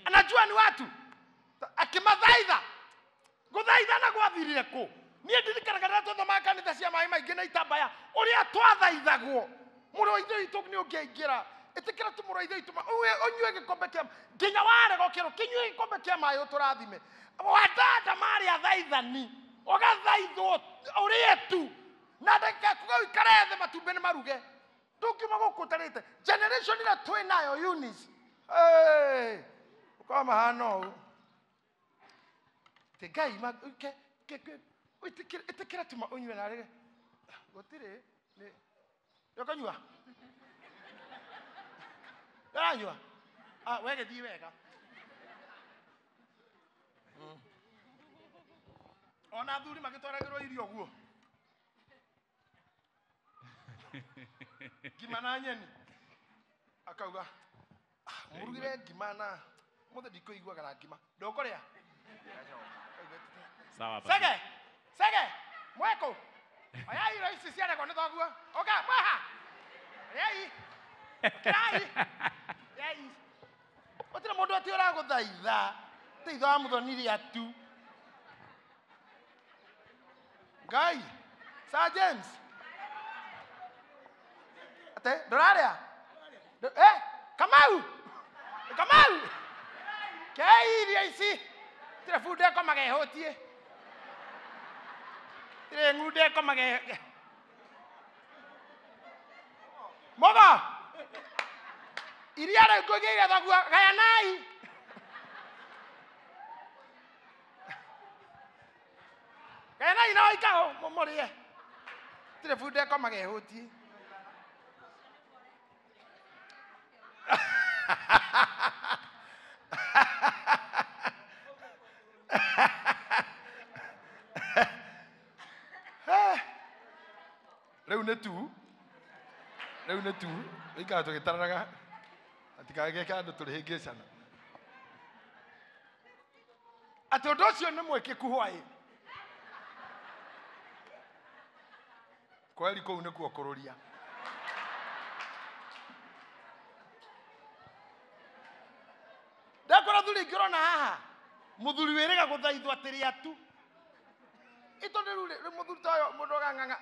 Anajua ni watu. Akĩmathaitha. Gũthaitha na gwathirire kũ? Niĩ ndirikanaga rĩrĩa twathomaga kanitha cia maĩ maingĩ na itambaya, ũrĩa twathaithagwo. Mũrũ wa ithe witũ nĩ ũngĩaingĩra. Ĩtĩkĩra tu mũrũ wa ithe witũ ũnyue gĩkombe kĩa nginya warega ũkĩrwo, kĩnyue gĩkombe kĩa maĩ ũtũrathime. Wadada marĩ athaithani, ũgathaithwo ũrĩe tu. Na ndagĩka yaku ũikare thĩ matumbĩ nĩ maruge. Ndũngiuma gũkũ ũtarĩte. Generation ĩrĩa twĩ nayo Eunice. Hey, ũkorwo mahana ũũ. Te Ngai ma, ke, ke, ke, ĩtĩkĩra, ĩtĩkĩra tu ũnyue na rĩrĩ. Gũtirĩ, nĩ, nĩ ũkũnyua? Ũranyua? Ah, we gĩthiĩ wega. Ona athuri magĩtwaragĩrwo irio ũguo. Ngima na nyeni. Akauga, mũrugire ngima na mũthĩ ndikũiguaga na ngima. Ndũkũrĩa? Sawa basi. Sege, sege, mweko. Oya irio ici ciaregwo nĩ thoguo. Ũka, mwaha. Rĩai. Ũkĩrai. Rĩai. Gũtirĩ mũndũ atĩ ũragũthaitha. Ti ithe wa mũthoni rĩa tu. Ngai, Sir James. Ate ndũrarĩa? Kamau! Kamau! Kei irio ici. Tire bunda ĩkomaga ĩhũtiĩ. Tire ng'unda ĩkomaga. Mogo! Iria rĩu ngũigĩire thoguo gayanai. Gayanai na waikao mũrĩe. Tire bunda ĩkomaga ĩhũtiĩ. Rĩu nĩ tu. Rĩu nĩ tu. Ikara tũgĩtaranaga. Atikagĩke andũ tũrĩhĩngĩcana. Atĩ ũndũ ũcio nĩ mwĩkĩku hwaĩ. Kweri kũu nĩkuo kũrũria. Ndakora thuri ingĩ ũrona haha. Mũthuri wĩrĩga gũthaithwo atĩrĩa tu. Ĩtondũ rĩu mũthuri ta ũyũ mũndũ agang'ang'a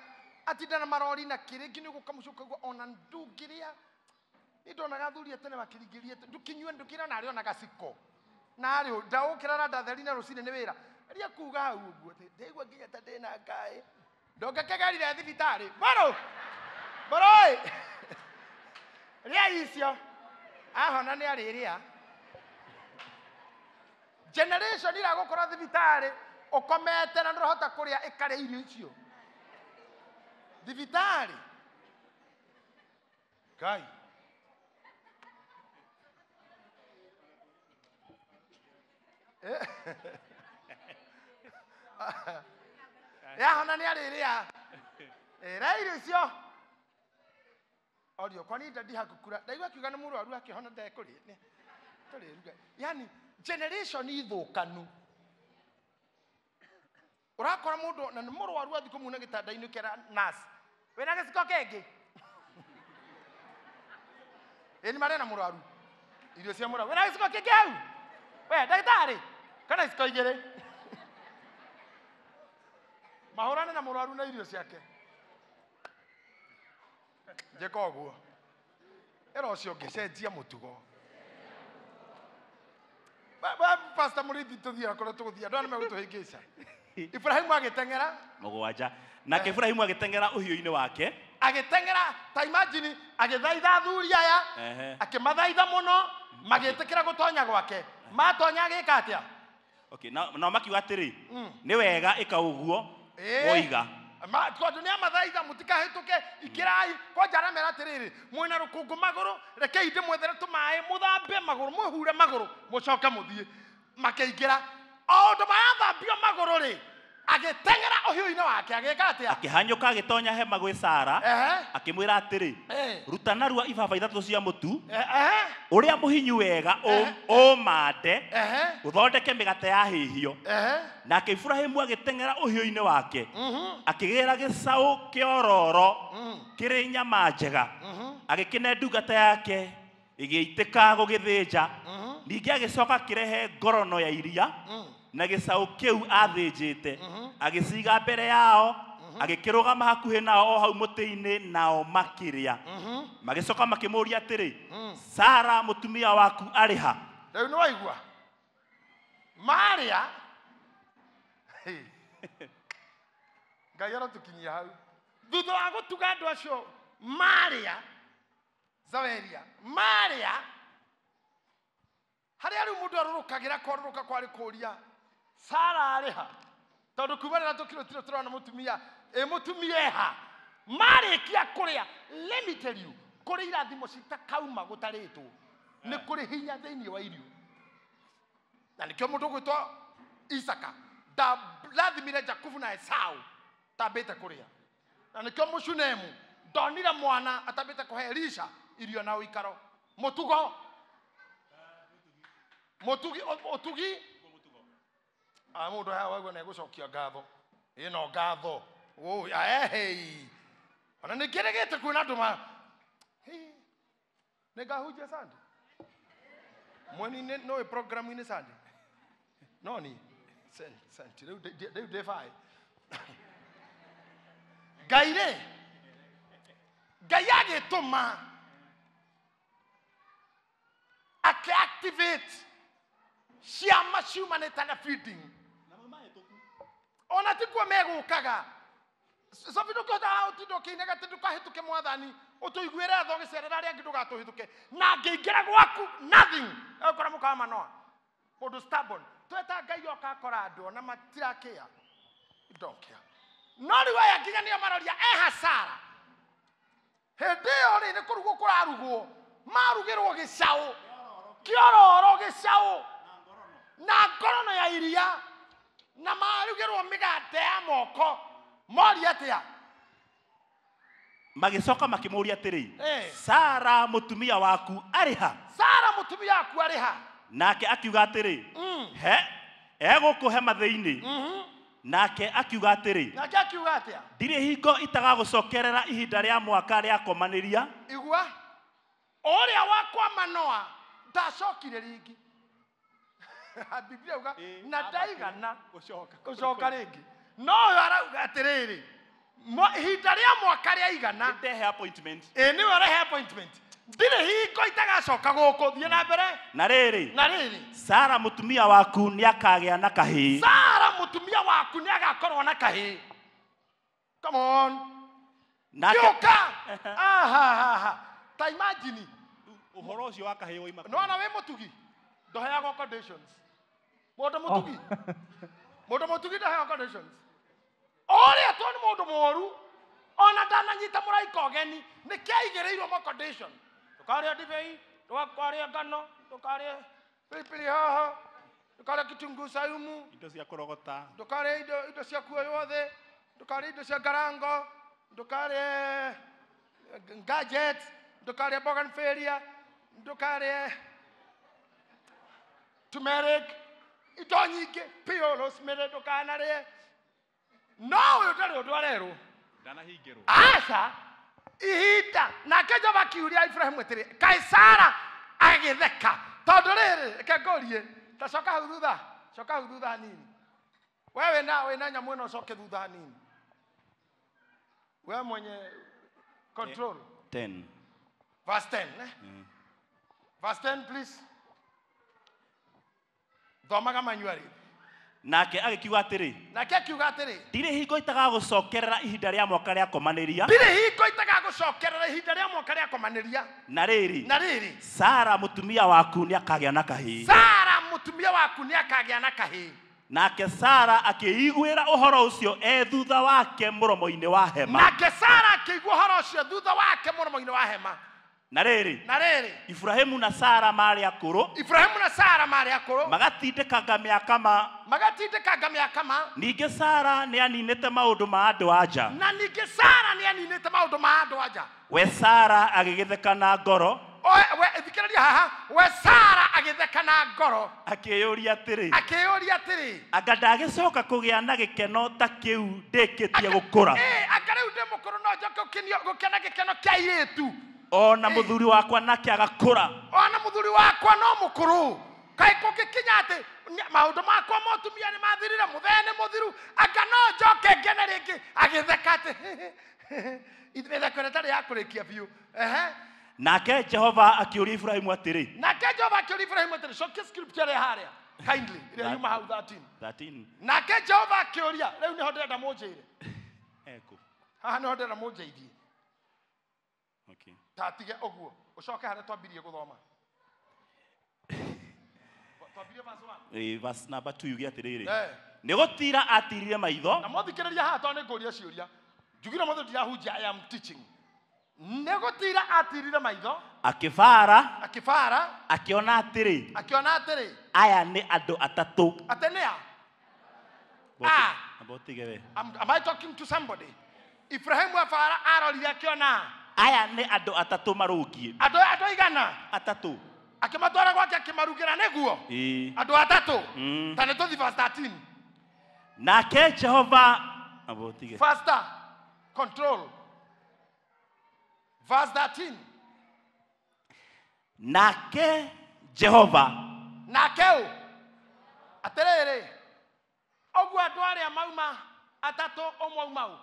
atinda na marori na kĩrĩngĩ nĩ ũgũkamũcoka ũguo ona ndũngĩrĩa. Nĩ ndonaga athuri a tene makĩringĩria ndũkĩnyue ndũkĩrĩa ona arĩ ona gaciko. Na arĩ ndaũkĩra na ndatheri na rũcinĩ nĩ wĩra. Aria kuga hau ũguo ndaigua nginya ta ndĩna ngaĩ. Ndũngĩkĩgerire thibitarĩ. Mbũrũ! Mbũrũ ĩ! Rĩa icio. Ahona nĩ arĩrĩa. Generation iragũkora thibitarĩ ũkomete na ndũrahota kũrĩa ĩkarĩa irio icio. Thibitarĩ. Ngai. Yahona nĩ arĩrĩa. Ĩra irio icio. Orio kwani ndadi hakukura. Ndaigua akiuga nĩ mũrwaru akĩhona ndekũrĩa. Tũrĩruga. Yani generation ithũkanu. Ũrakora mũndũ na nĩ mũrwaru athiĩ kũmuna gĩtanda-inĩ kera nurse. Wĩna gĩciko kĩngĩ? Ĩĩ nĩ marĩa na mũrwaru. Irio cia mũrwaru. Wĩna gĩciko kĩngĩ hau? We ndagĩtarĩ kana iciko igĩrĩ. Mahũrane na mũrwaru na irio ciake. Njĩka ũguo. Ĩra ũcio ũngĩ cenjia mũtugo. Pastor Mũrĩithi tũthiaga kũrĩa tũgũthiĩ andũ aya nĩmegũtũhĩngĩca. Ibrahimu agĩteng'era. Mũgwanja. Nake Ibrahimu agĩteng'era ũhiũ-inĩ wake. Agĩteng'era, ta imagine agĩthaitha athuri aya, akĩmathaitha mũno, magĩtĩkĩra gũtonya gwake. Matonya agĩka atĩa? Okay, nao makiuga atĩrĩ, nĩ wega ĩka ũguo woiga. Tondũ nĩ amathaitha mũtikahĩtũke, ikĩrai, kwanja aramera atĩrĩrĩ, mwĩna rũkũngũ magũrũ, rekei ndĩmwethere tũmaĩ, mũthambe magũrũ, mwĩhure magũrũ, mũcoke mũthiĩ. Makĩingĩra. O ũndũ marathambio magũrũ rĩ, agĩteng'era ũhiũ-inĩ wake, agĩka atĩa? Akĩhanyũka agĩtonya hema gwĩ Sara, akĩmwĩra atĩrĩ, ruta narua ibaba ithatũ cia mũtu, ũrĩa mũhinyu wega ũmande, ũthondeke mĩgate ya hĩhio. Nake Ibrahimu agĩteng'era ũhiũ-inĩ wake, akĩgĩra gĩcaũ kĩororo kĩrĩ nyama njega, agĩkĩne ndungata yake ĩgĩitĩka gũgĩthĩnja. Ningĩ agĩcoka akĩrehe ngorono ya iria na gĩcaũ kĩu athĩnjĩte, agĩciga mbere yao, agĩkĩrũgama hakuhĩ nao o hau mũtĩ-inĩ, nao makĩrĩa. Magĩcoka makĩmũũria atĩrĩ, Sara mũtumia waku arĩ ha? Rĩu nĩ waigua marĩa. Ngai arotũkinyia hau. Thutha wa gũtuga andũ acio marĩa Zaweria marĩa harĩa rĩu mũndũ arũrũkagĩra kwarũrũka kwarĩ kũũria Sara arĩ ha? Tondũ kuma rĩrĩa tũkirũtirwo tũrona mũtumia, ĩ mũtumia eha? Marĩkia kũrĩa, let me tell you, kũrĩ irathimo citakauma gũtarĩtwo. Nĩ kũrĩ hinya thĩinĩ wa irio. Na nĩkĩo mũndũ ũgwĩtwo Isaka ndarathimire Jakubu na Esau tambĩte kũrĩa. Na nĩkĩo Mũshunemu ndonire mwana atambĩte kũhe Elisha irio na ũikaro. Mũtugo. Mũtugi, ũtugi. Mũndũ haha waigua nĩ egũcokia ngatho. Ĩno ngatho. Ehei. Ona nĩ kĩrĩgĩte kuona andũ ma nĩ ngahunjia Sunday. Mweni-inĩ no program-inĩ Sunday. No ni sent rĩu ndĩ baĩ. Ngai rĩ, Ngai agĩtũma akĩactivate ciama ciumanĩte na feeding. Ona tikuo megũkaga. Sofi ndũkĩhota ũtinda ũkĩinaga atĩ ndũkahĩtũke mwathani ũtũiguĩre tha ũgĩcerera arĩa angĩ ndũgatũhĩtũke na ngĩingĩra gwaku nothing egũkora mũkawa manoa mũndũ stubborn tweta Ngai oka akora andũ ona matirakĩa. You don't care. No rĩu aya nginya nĩo maroria e hasara. Hĩndĩ ĩyo rĩ nĩ kũrugwo kũrarugwo marugĩrwo gĩcaũ kĩororo gĩcaũ na ngorono ya iria na marugĩrwo mĩgate ya moko moria atĩa? Magĩcoka makĩmũũria atĩrĩ, Sara mũtumia waku arĩ ha? Sara mũtumia waku arĩ ha? Nake akiuga atĩrĩ, he egũkũ hema thĩinĩ. Nake akiuga atĩrĩ, nake akiuga atĩa? Ndirĩ hingo itagagũcokerera ihinda rĩa mwaka rĩa komanĩria. Igua ũrĩa wakwa Manoa ndacokire rĩngĩ. Biblia uga na ndaigana gũcoka rĩngĩ. No ũyũ arauga atĩrĩrĩ, ihinda rĩa mwaka rĩaigana ndehe appointment. Nĩwe ũrehe appointment. Ndirĩ hingo itagacoka gũkũ. Thiĩ na mbere. Na rĩrĩ, na rĩrĩ, Sara mũtumia waku nĩakagĩa na kahĩĩ. Sara mũtumia waku nĩagakorwo na kahĩĩ. Come on. Nake Gĩũka. Ahahaha. Ta imagine ũhoro ũcio wa kahĩĩ woima. Nĩwona wĩ mũtugi ndũheagwo conditions. Mũndũ mũtugi. Mũndũ mũtugi ndaheagwo conditions. Ũrĩa to nĩ mũndũ mũũru ona ndananyita mũraika ũgeni nĩkĩaigĩrĩirwo ma condition. Ndũkarĩe ndibei, ndũkarĩe ngano, ndũkarĩe pilipili hoho, ndũkarĩe kitunguu saumu, indo cia kũrogota, ndũkarĩe indo cia kuoywo thĩ, ndũkarĩe indo cia ngarango, ndũkarĩe gadgets, ndũkarĩe bougainvillea, ndũkarĩe turmeric, indo nyingĩ, pio rosemary ndũkanarĩe. No ũyũ ndarĩ ũndũ arerwo. Ndanahingĩrwo. Aca ihinda. Nake Jehova akiuria Ibrahimu atĩrĩ, kaĩ Sara agĩtheka tondũ rĩrĩ, reke ngũrie, ta coka hau thutha, coka hau thutha hanini. We wĩna nyamũ ĩno ũcoke thutha hanini. We mwenye control. 10. Verse 10, eh? Verse 10 please. Thomaga manually. Nake agĩkiuga atĩrĩ, nake akiuga atĩrĩ, ndirĩ hingo itagagũcokerera ihinda rĩa mwaka rĩa komanĩria. Ndirĩ hingo itagagũcokerera ihinda rĩa mwaka rĩa komanĩria. Na rĩrĩ, na rĩrĩ, Sara mũtumia waku nĩakagĩa na kahĩĩ. Sara mũtumia waku nĩakagĩa na kahĩĩ. Nake Sara akĩiguĩra ũhoro ũcio e thutha wake mũromo-inĩ wa hema. Nake Sara akĩigua ũhoro ũcio thutha wake mũromo-inĩ wa hema. Na rĩrĩ, na rĩrĩ, Ibrahimu na Sara marĩ akũrũ. Ibrahimu na Sara marĩ akũrũ. Magatindĩkanga mĩaka ma. Magatindĩkanga mĩaka ma. Ningĩ Sara nĩaninĩte maũndũ ma andũ a nja. Na ningĩ Sara nĩaninĩte maũndũ ma andũ a nja. We Sara agĩgĩtheka na ngoro. We thikĩrĩria haha, we Sara agĩtheka na ngoro. Akĩyũria atĩrĩ. Akĩyũria atĩrĩ. Anga ndagĩcoka kũgĩa na gĩkeno ta kĩu ndĩkĩtie gũkũra. Anga rĩu ndĩ mũkũrũ no njoke gũkena gĩkeno kĩa airĩtu. Ona mũthuri wakwa nake agakũra. Ona mũthuri wakwa no mũkũrũ. Kaĩ kũngĩkinya atĩ maũndũ makwa ma ũtumia nĩ mathirire, mũthee nĩ mũthiru, anga no njoke ngene rĩngĩ. Agĩtheka atĩ mĩtheko ĩrĩa ĩtarĩ ya kũrĩkia biũ. Ehe. Nake Jehova akĩũria Ibrahimu atĩrĩ. Nake Jehova akĩũria Ibrahimu atĩrĩ, cokia scripture ĩrĩa harĩa kindly, ĩrĩa yuma hau 13. 13. Nake Jehova akĩũria, rĩu nĩho ndĩrenda mũnjĩre. Eko. Haha nĩho ndĩrenda mũnjeithie. Okay. Tatige ũguo, ũcoke harĩa twambirie gũthoma. Twambirie verse 1. Verse number 2 yuge atĩrĩrĩ. Nĩ gũtira atirire maitho. Na mũthikĩrĩria haha tondũ nĩ ngũria ciũria. Njugire mũthĩ ndirahunjia, I am teaching. Nĩ gũtira atirire maitho. Akĩbara. Akĩbara. Akĩona atĩrĩ. Akĩona atĩrĩ. Aya nĩ andũ atatũ. Atĩ nĩ a? Ah. Amba ũtige we. Am I talking to somebody? Ibrahimu abara arorire akĩona. Aya nĩ andũ atatũ marũngiĩ. Andũ igana? Atatũ. Akĩmatwara gwake akĩmarugĩra nĩguo? Andũ atatũ. Ta nĩ tũthiĩ verse 13. Nake Jehova amba ũtige. Faster. Control. Verse 13. Nake Jehova. Nake ũ? Atĩrĩrĩ. Ũguo andũ arĩa mauma atatũ ũmwe auma ũ?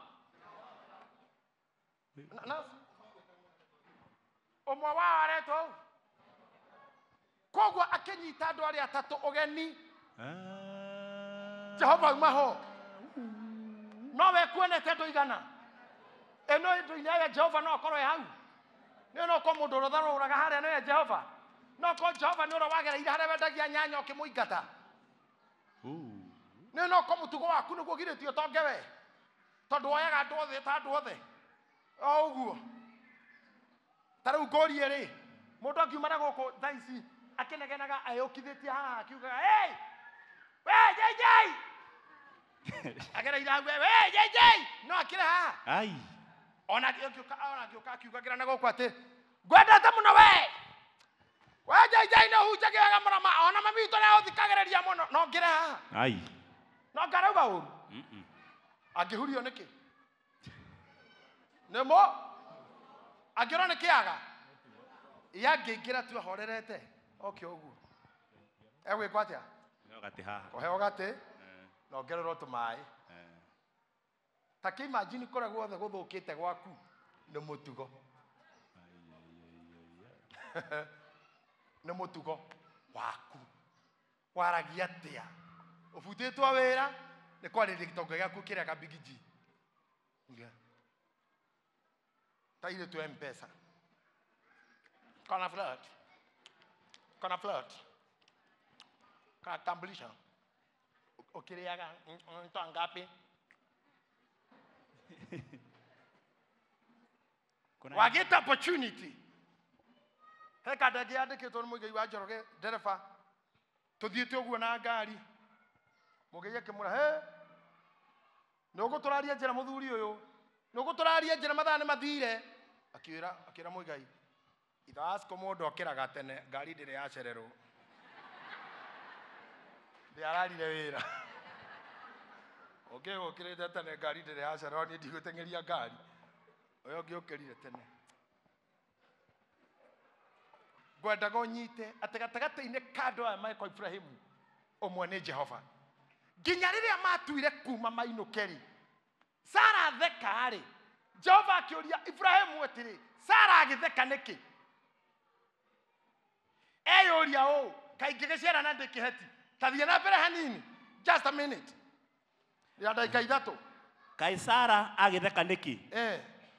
Ũmwe wao aretwo koguo akĩnyita andũ arĩa atatũ ũgeni. Jehova auma ho. No we kuonete andũ igana. Ĩno ĩndũ-inĩ ya Jehova no akorwo e hau. Nĩ no ko mũndũ ũrĩa ũtharũraga harĩa nĩwe Jehova. No ko Jehova nĩ ũrĩa wagereire harĩa wendagia nyanya ũkĩmũingata. Nĩ no ko mũtugo waku nĩguo ũgirĩtie ũtonge we. Tondũ woyaga andũ othe ta andũ othe. O ũguo. Ta rĩu ngũrie rĩ, mũndũ angiuma na gũkũ thaa ici akĩnegenaga eyũkithĩtie haha akiugaga, "Hey! We JJ!" Agereire hau, "We JJ!" No akĩre haha. Ai. Ona agĩũka akiugagĩra na gũkũ atĩ, "Ngwendete mũno we! We JJ nĩ ũhunjagia wega mũno ma, ona mami witũ nĩ agũthikagĩrĩria mũno." No ngĩre haha. Ai. No ngarauga ũru. Angĩhurio nĩkĩ? Nĩ mo? Angĩorwo nĩ kĩaga? Ye angĩingĩra tu ahorerete. Oke ũguo. Egwĩkwo atĩa? Heo gatĩ haha. Kũheo gatĩ, na ongererwo tũmaĩ. Ta kĩ imagine kũrĩa guothe gũthũkĩte gwaku nĩ mũtugo. Nĩ mũtugo waku. Waragia atĩa? Ũbutĩtwo wĩra nĩ kwarĩria gĩtonga gĩaku kĩrĩa ka Big G. Ta irĩtu M-Pesa. Kana flirt. Kana flirt. Kana tambulisha. Ũkĩrĩaga ntoa ngapi? Wagĩte opportunity. He kanda ĩngĩ yandĩkĩtwo nĩ Mũigai wa Njoroge ndereba. Tũthiĩte ũguo na ngari. Mũigai akĩmwĩra, "He, nĩ ũgũtũraria njĩra mũthuri ũyũ. Nĩ ũgũtũraria njĩra mathaa nĩ mathire." Akĩra Mũigai, "Ithaa cikũ mũndũ okĩraga tene, ngari ndĩrĩ yacererwo." Ndĩararire wĩra. Ũngĩgũkĩrĩte tene ngari ndĩrĩ yacererwo, niĩ ndigũteng'eria ngari. Ũyũ ũngĩ ũkĩrire tene. Ngwendaga ũnyite atĩ gatagatĩ-inĩ ka andũ aya marĩ kwa Ibrahimu, ũmwe nĩ Jehova. Nginya rĩrĩa matuire kuma mainũke rĩ, Sara theka rĩ, Jehova akĩũria Ibrahimu atĩrĩ, Sara agĩtheka nĩkĩ? Eyũria ũũ, kaingĩ gĩciara na ndĩkĩheti. Ta thiĩ na mbere hanini, just a minute. Ya ndagĩka ithatũ. Kaĩ Sara agĩtheka nĩkĩ?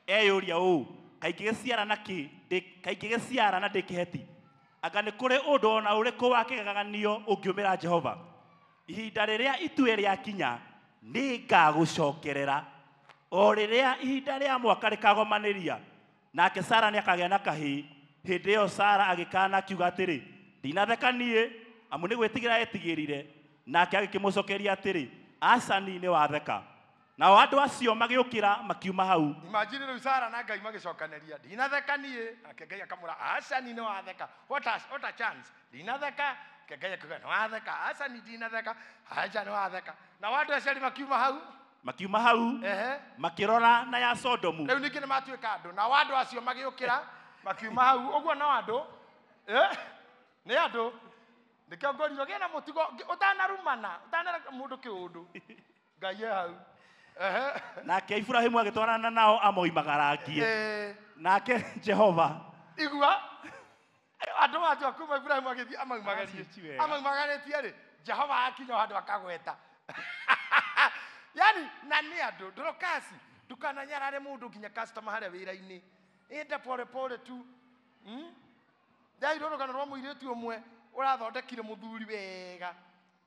Eyũria ũũ, kaingĩ gĩciara na kĩ, kaingĩ gĩciara na ndĩkĩheti. Anga nĩ kũrĩ ũndũ ona ũrĩkũ wa kĩgeganio ũngiumĩra Jehova? Ihinda rĩrĩa itue rĩakinya, nĩngagũcokerera. O rĩrĩa ihinda rĩa mwaka rĩkagomanĩria. Nake Sara nĩakagĩa na kahĩĩ. Hĩndĩ ĩyo Sara agĩkaana akiuga atĩrĩ, ndinatheka niĩ, amu nĩ gwĩtigĩra etigĩrire. Nake agĩkĩmũcokeria atĩrĩ, aca niĩ nĩwatheka. Nao andũ acio magĩũkĩra makiuma hau. Imagine rĩu Sara na Ngai magĩcokanĩria, ndinatheka niĩ. Nake Ngai akamwĩra, aca niĩ nĩwatheka. What a chance. Ndinatheka. Nake Ngai akiuga, nĩwatheka. Aca niĩ ndinatheka. Aca nĩwatheka. Nao andũ acio erĩ makiuma hau. Makiuma hau. Makĩrora na ya Sodomu. Rĩu ningĩ nĩmatuĩka andũ. Nao andũ acio magĩũkĩra makiuma hau. Ũguo no andũ. Nĩ andũ. Nĩkĩo ngũrirwo gĩe na mũtugo ũtanarumana, ũtanareka mũndũ kĩũndũ. Ngai e hau. Nake Ibrahimu agĩtwarana nao amoimagarangie. Nake Jehova. Igua andũ matua kuma Ibrahimu agĩthiĩ amaumagarie. Amaumagarĩtie rĩ, Jehova akinya handũ akagweta. Yani na nĩ andũ ndorokasi ndukananyarare mũndũ nginya customer harĩa wĩra-inĩ. Enda pole pole tu. Ndairwo rũgano rwa mũirĩtu ũmwe ũrathondekire mũthuri wega.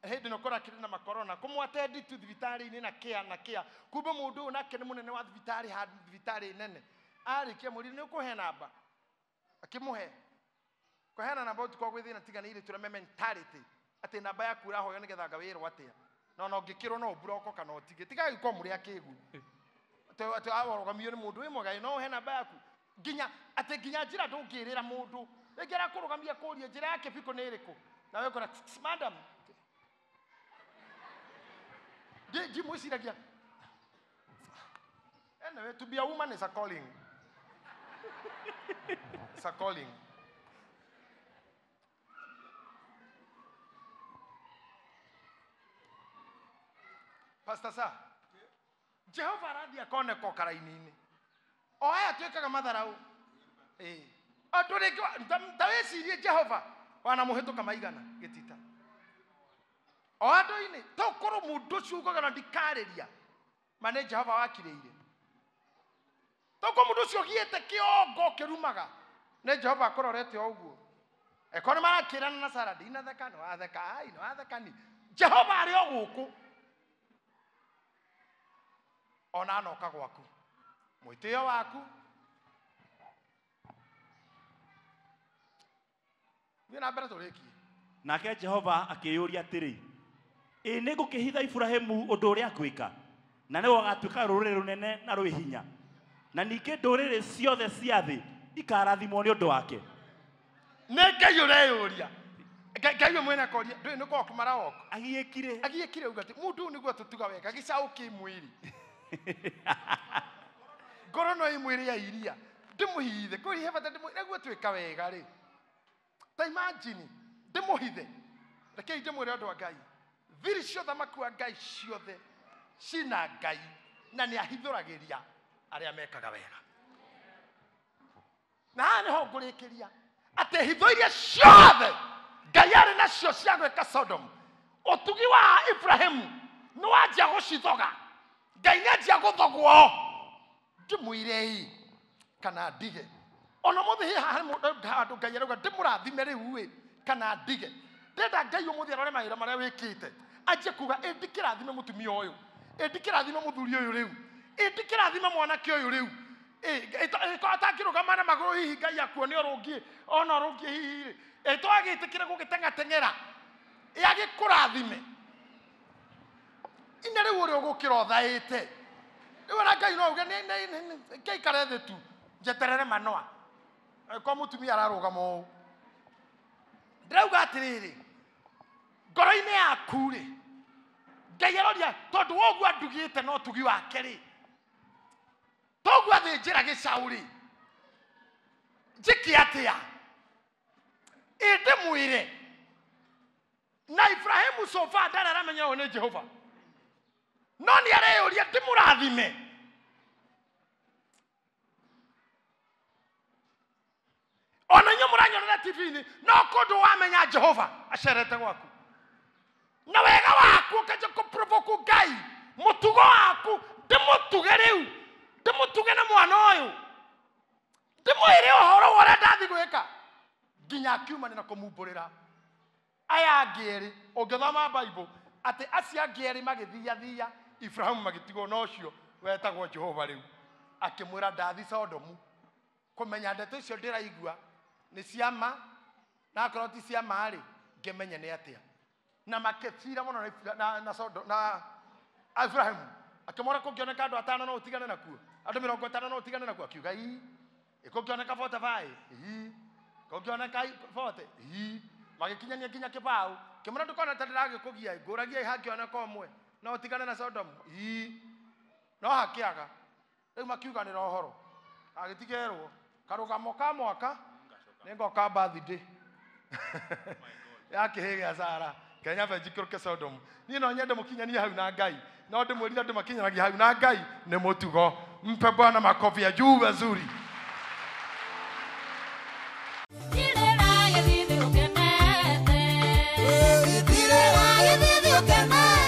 Hĩndĩ ĩno kũrakĩrĩ na makorona kũmwatendi tu thibitarĩ-inĩ na kĩa na kĩa. Kumbe mũndũ ũyũ nake nĩ mũnene wa thibitarĩ handũ thibitarĩ nene. Arĩkia mũrire nĩ ũkũhe namba. Akĩmũhe. Kũheana namba ũtukũ gwĩ thĩna tiga nĩ irĩtu ũrĩa me mentality atĩ namba yaku ũrahoywo nĩgetha ngawĩrwo atĩa. No no ngĩkĩrwo no ũmburoko kana ũtige. Tiga gũkorwo mũrĩ akĩgu. Atĩ awarũgamio nĩ mũndũ wĩ mwega no ũhe namba yaku. Nginya atĩ nginya njĩra ndũngĩrĩra mũndũ. Rĩngĩ arakũrũgamia kũria njĩra ya kĩbiko nĩ ĩrĩkũ. Nawe ũkora madam. Ndimwĩciragia. Anyway, to be a woman is a calling. It's a calling. Pastor sir, Jehova arathiĩ akoneka karaini-inĩ. O aya twĩkaga matharau. Andũ rĩngĩ ta wĩcirie Jehova wanamũhĩtũka maigana gĩtita. O andũ-inĩ tokorwo mũndũ ũcio ugaga na ndikarĩria ma nĩ Jehova wakirĩire. Tokorwo mũndũ ũcio ũgiĩte kĩongo kĩrumaga nĩ Jehova akũrorete o ũguo. Eko nĩ marakĩrana na Sara ndinatheka nĩ watheka ai nĩ watheka ni. Jehova arĩ o gũkũ. Ona anoka gwaku. Mwĩtĩo waku. Thiĩ na mbere tũrĩkie. Nake Jehova akĩyũria atĩrĩ, ĩ nĩ ngũkĩhitha Iburahĩmu ũndũ ũrĩa ngwĩka, na nĩwe ũgatuĩka rũrĩrĩ rũnene na rwĩ hinya, na ningĩ ndũrĩrĩ ciothe cia thĩ ikarathimwo nĩ ũndũ wake. Nĩ Ngai ũreyũria. Ngai we mwene akoria, ndũĩ nĩ kwaku marawoka. Agiĩkire. Agiĩkire uga atĩ mũndũ ũyũ nĩguo tũtuga wega gĩcaũ kĩ mwĩrĩ. Ngoro no ĩmwĩrĩ ya iria. Ndĩmũhithe, kũrĩ he bata nĩguo twĩka wega rĩ. Ta imagine ndĩmũhithe. Rekei ndĩmwĩre ũndũ wa Ngai. Thiri cia ũthamaki wa Ngai ciothe cina Ngai na nĩ ahithũragĩria arĩa mekaga wega. Na haha nĩho ngũrĩkĩria atĩ hitho iria ciothe Ngai arĩ nacio cia gwĩka Sodom, ũtugi wa Ibrahimu nĩ wanjia gũcithoga. Ngai nĩ anjia gũthogwo. Ndĩmwĩre-ĩ kana ndige. Ona mũthĩ hihi haha handũ Ngai arauga ndĩmũrathime rĩu ĩ kana ndige. Ndĩrenda Ngai ũmũthĩ arore mawĩra marĩa wĩkĩte. Anjie kuga ĩ ndikĩrathime mũtumia ũyũ, ĩ ndikĩrathime mũthuri ũyũ rĩu, ĩ ndikĩrathime mwanake ũyũ rĩu. Atangĩrũgama na magũrũ hihi Ngai akuone ũrũngiĩ, ona ũrũngiĩ hihi rĩ. Ĩ twagĩtĩkĩre gũgĩteng'ateng'era. Ĩ agĩkũrathime. Ine rĩu ũrĩa ũgũkĩra ũthaĩte. Rĩu ona Ngai no auge ngĩikare thĩ tu njeterere manoa. Angĩkorwo mũtumia ararũgama ũũ. Ndĩrauga atĩrĩrĩ, ngoro-inĩ yaku rĩ, Ngai aroria tondũ woguo andugĩte no ũtugi wake rĩ, toguo athĩnjĩra gĩcaũ rĩ, njĩke atĩa? Ĩ ndĩmwĩre. Na Ibrahimu so far ndarĩ aramenya ũyũ nĩ Jehova. No nĩ areyũria ndĩmũrathime. Ona inyuĩ mũranyonera TV-inĩ, no kũndũ wamenya Jehova acerete gwaku. Na wega waku ũkanjia kũprovoke Ngai, mũtugo waku ndĩmũtuge rĩu, ndĩmũtuge na mwana ũyũ, ndĩmwĩre ũhoro wa ũrĩa ndathiĩ gwĩka. Nginya akiumania na kũmumbũrĩra aya angĩ erĩ. Ũngĩthoma Bible atĩ acio angĩ erĩ magĩthiathia Ibrahimu magĩtigwo na ũcio wetagwo Jehova rĩu, akĩmwĩra ndathi Sodomu kũmenya ndeto icio ndĩraigua nĩ cia ma, na akorwo ti cia ma rĩ, ngĩmenye nĩ atĩa. Na makĩbira mũno na Ibrahimu akĩmwĩra kũngĩoneka andũ atano no ũtigane nakuo, andũ 50 no ũtigane nakuo. Akiuga ii, kũngĩoneka 45 ii, kũngĩoneka 40 ii. Magĩkinyania nginya kĩbaũ, kĩmwĩra ndũkona ta ndĩragĩkũgia, ngũragia hangĩoneka ũmwe no ũtigane na Sodom ii, no hakĩaga. Rĩu makiuganĩra ũhoro, agĩtigerwo karũgamo ka mwaka nĩngoka birthday ya kĩhĩ gĩa Sara Kenya benjikũrũke Sodom. Niĩ no nyende mũkinyanie hau na Ngai, no ndĩmwĩrire andũ makinyanagia hau na Ngai nĩ mũtugo. Mpe Bwana makofi ya juu mazuri.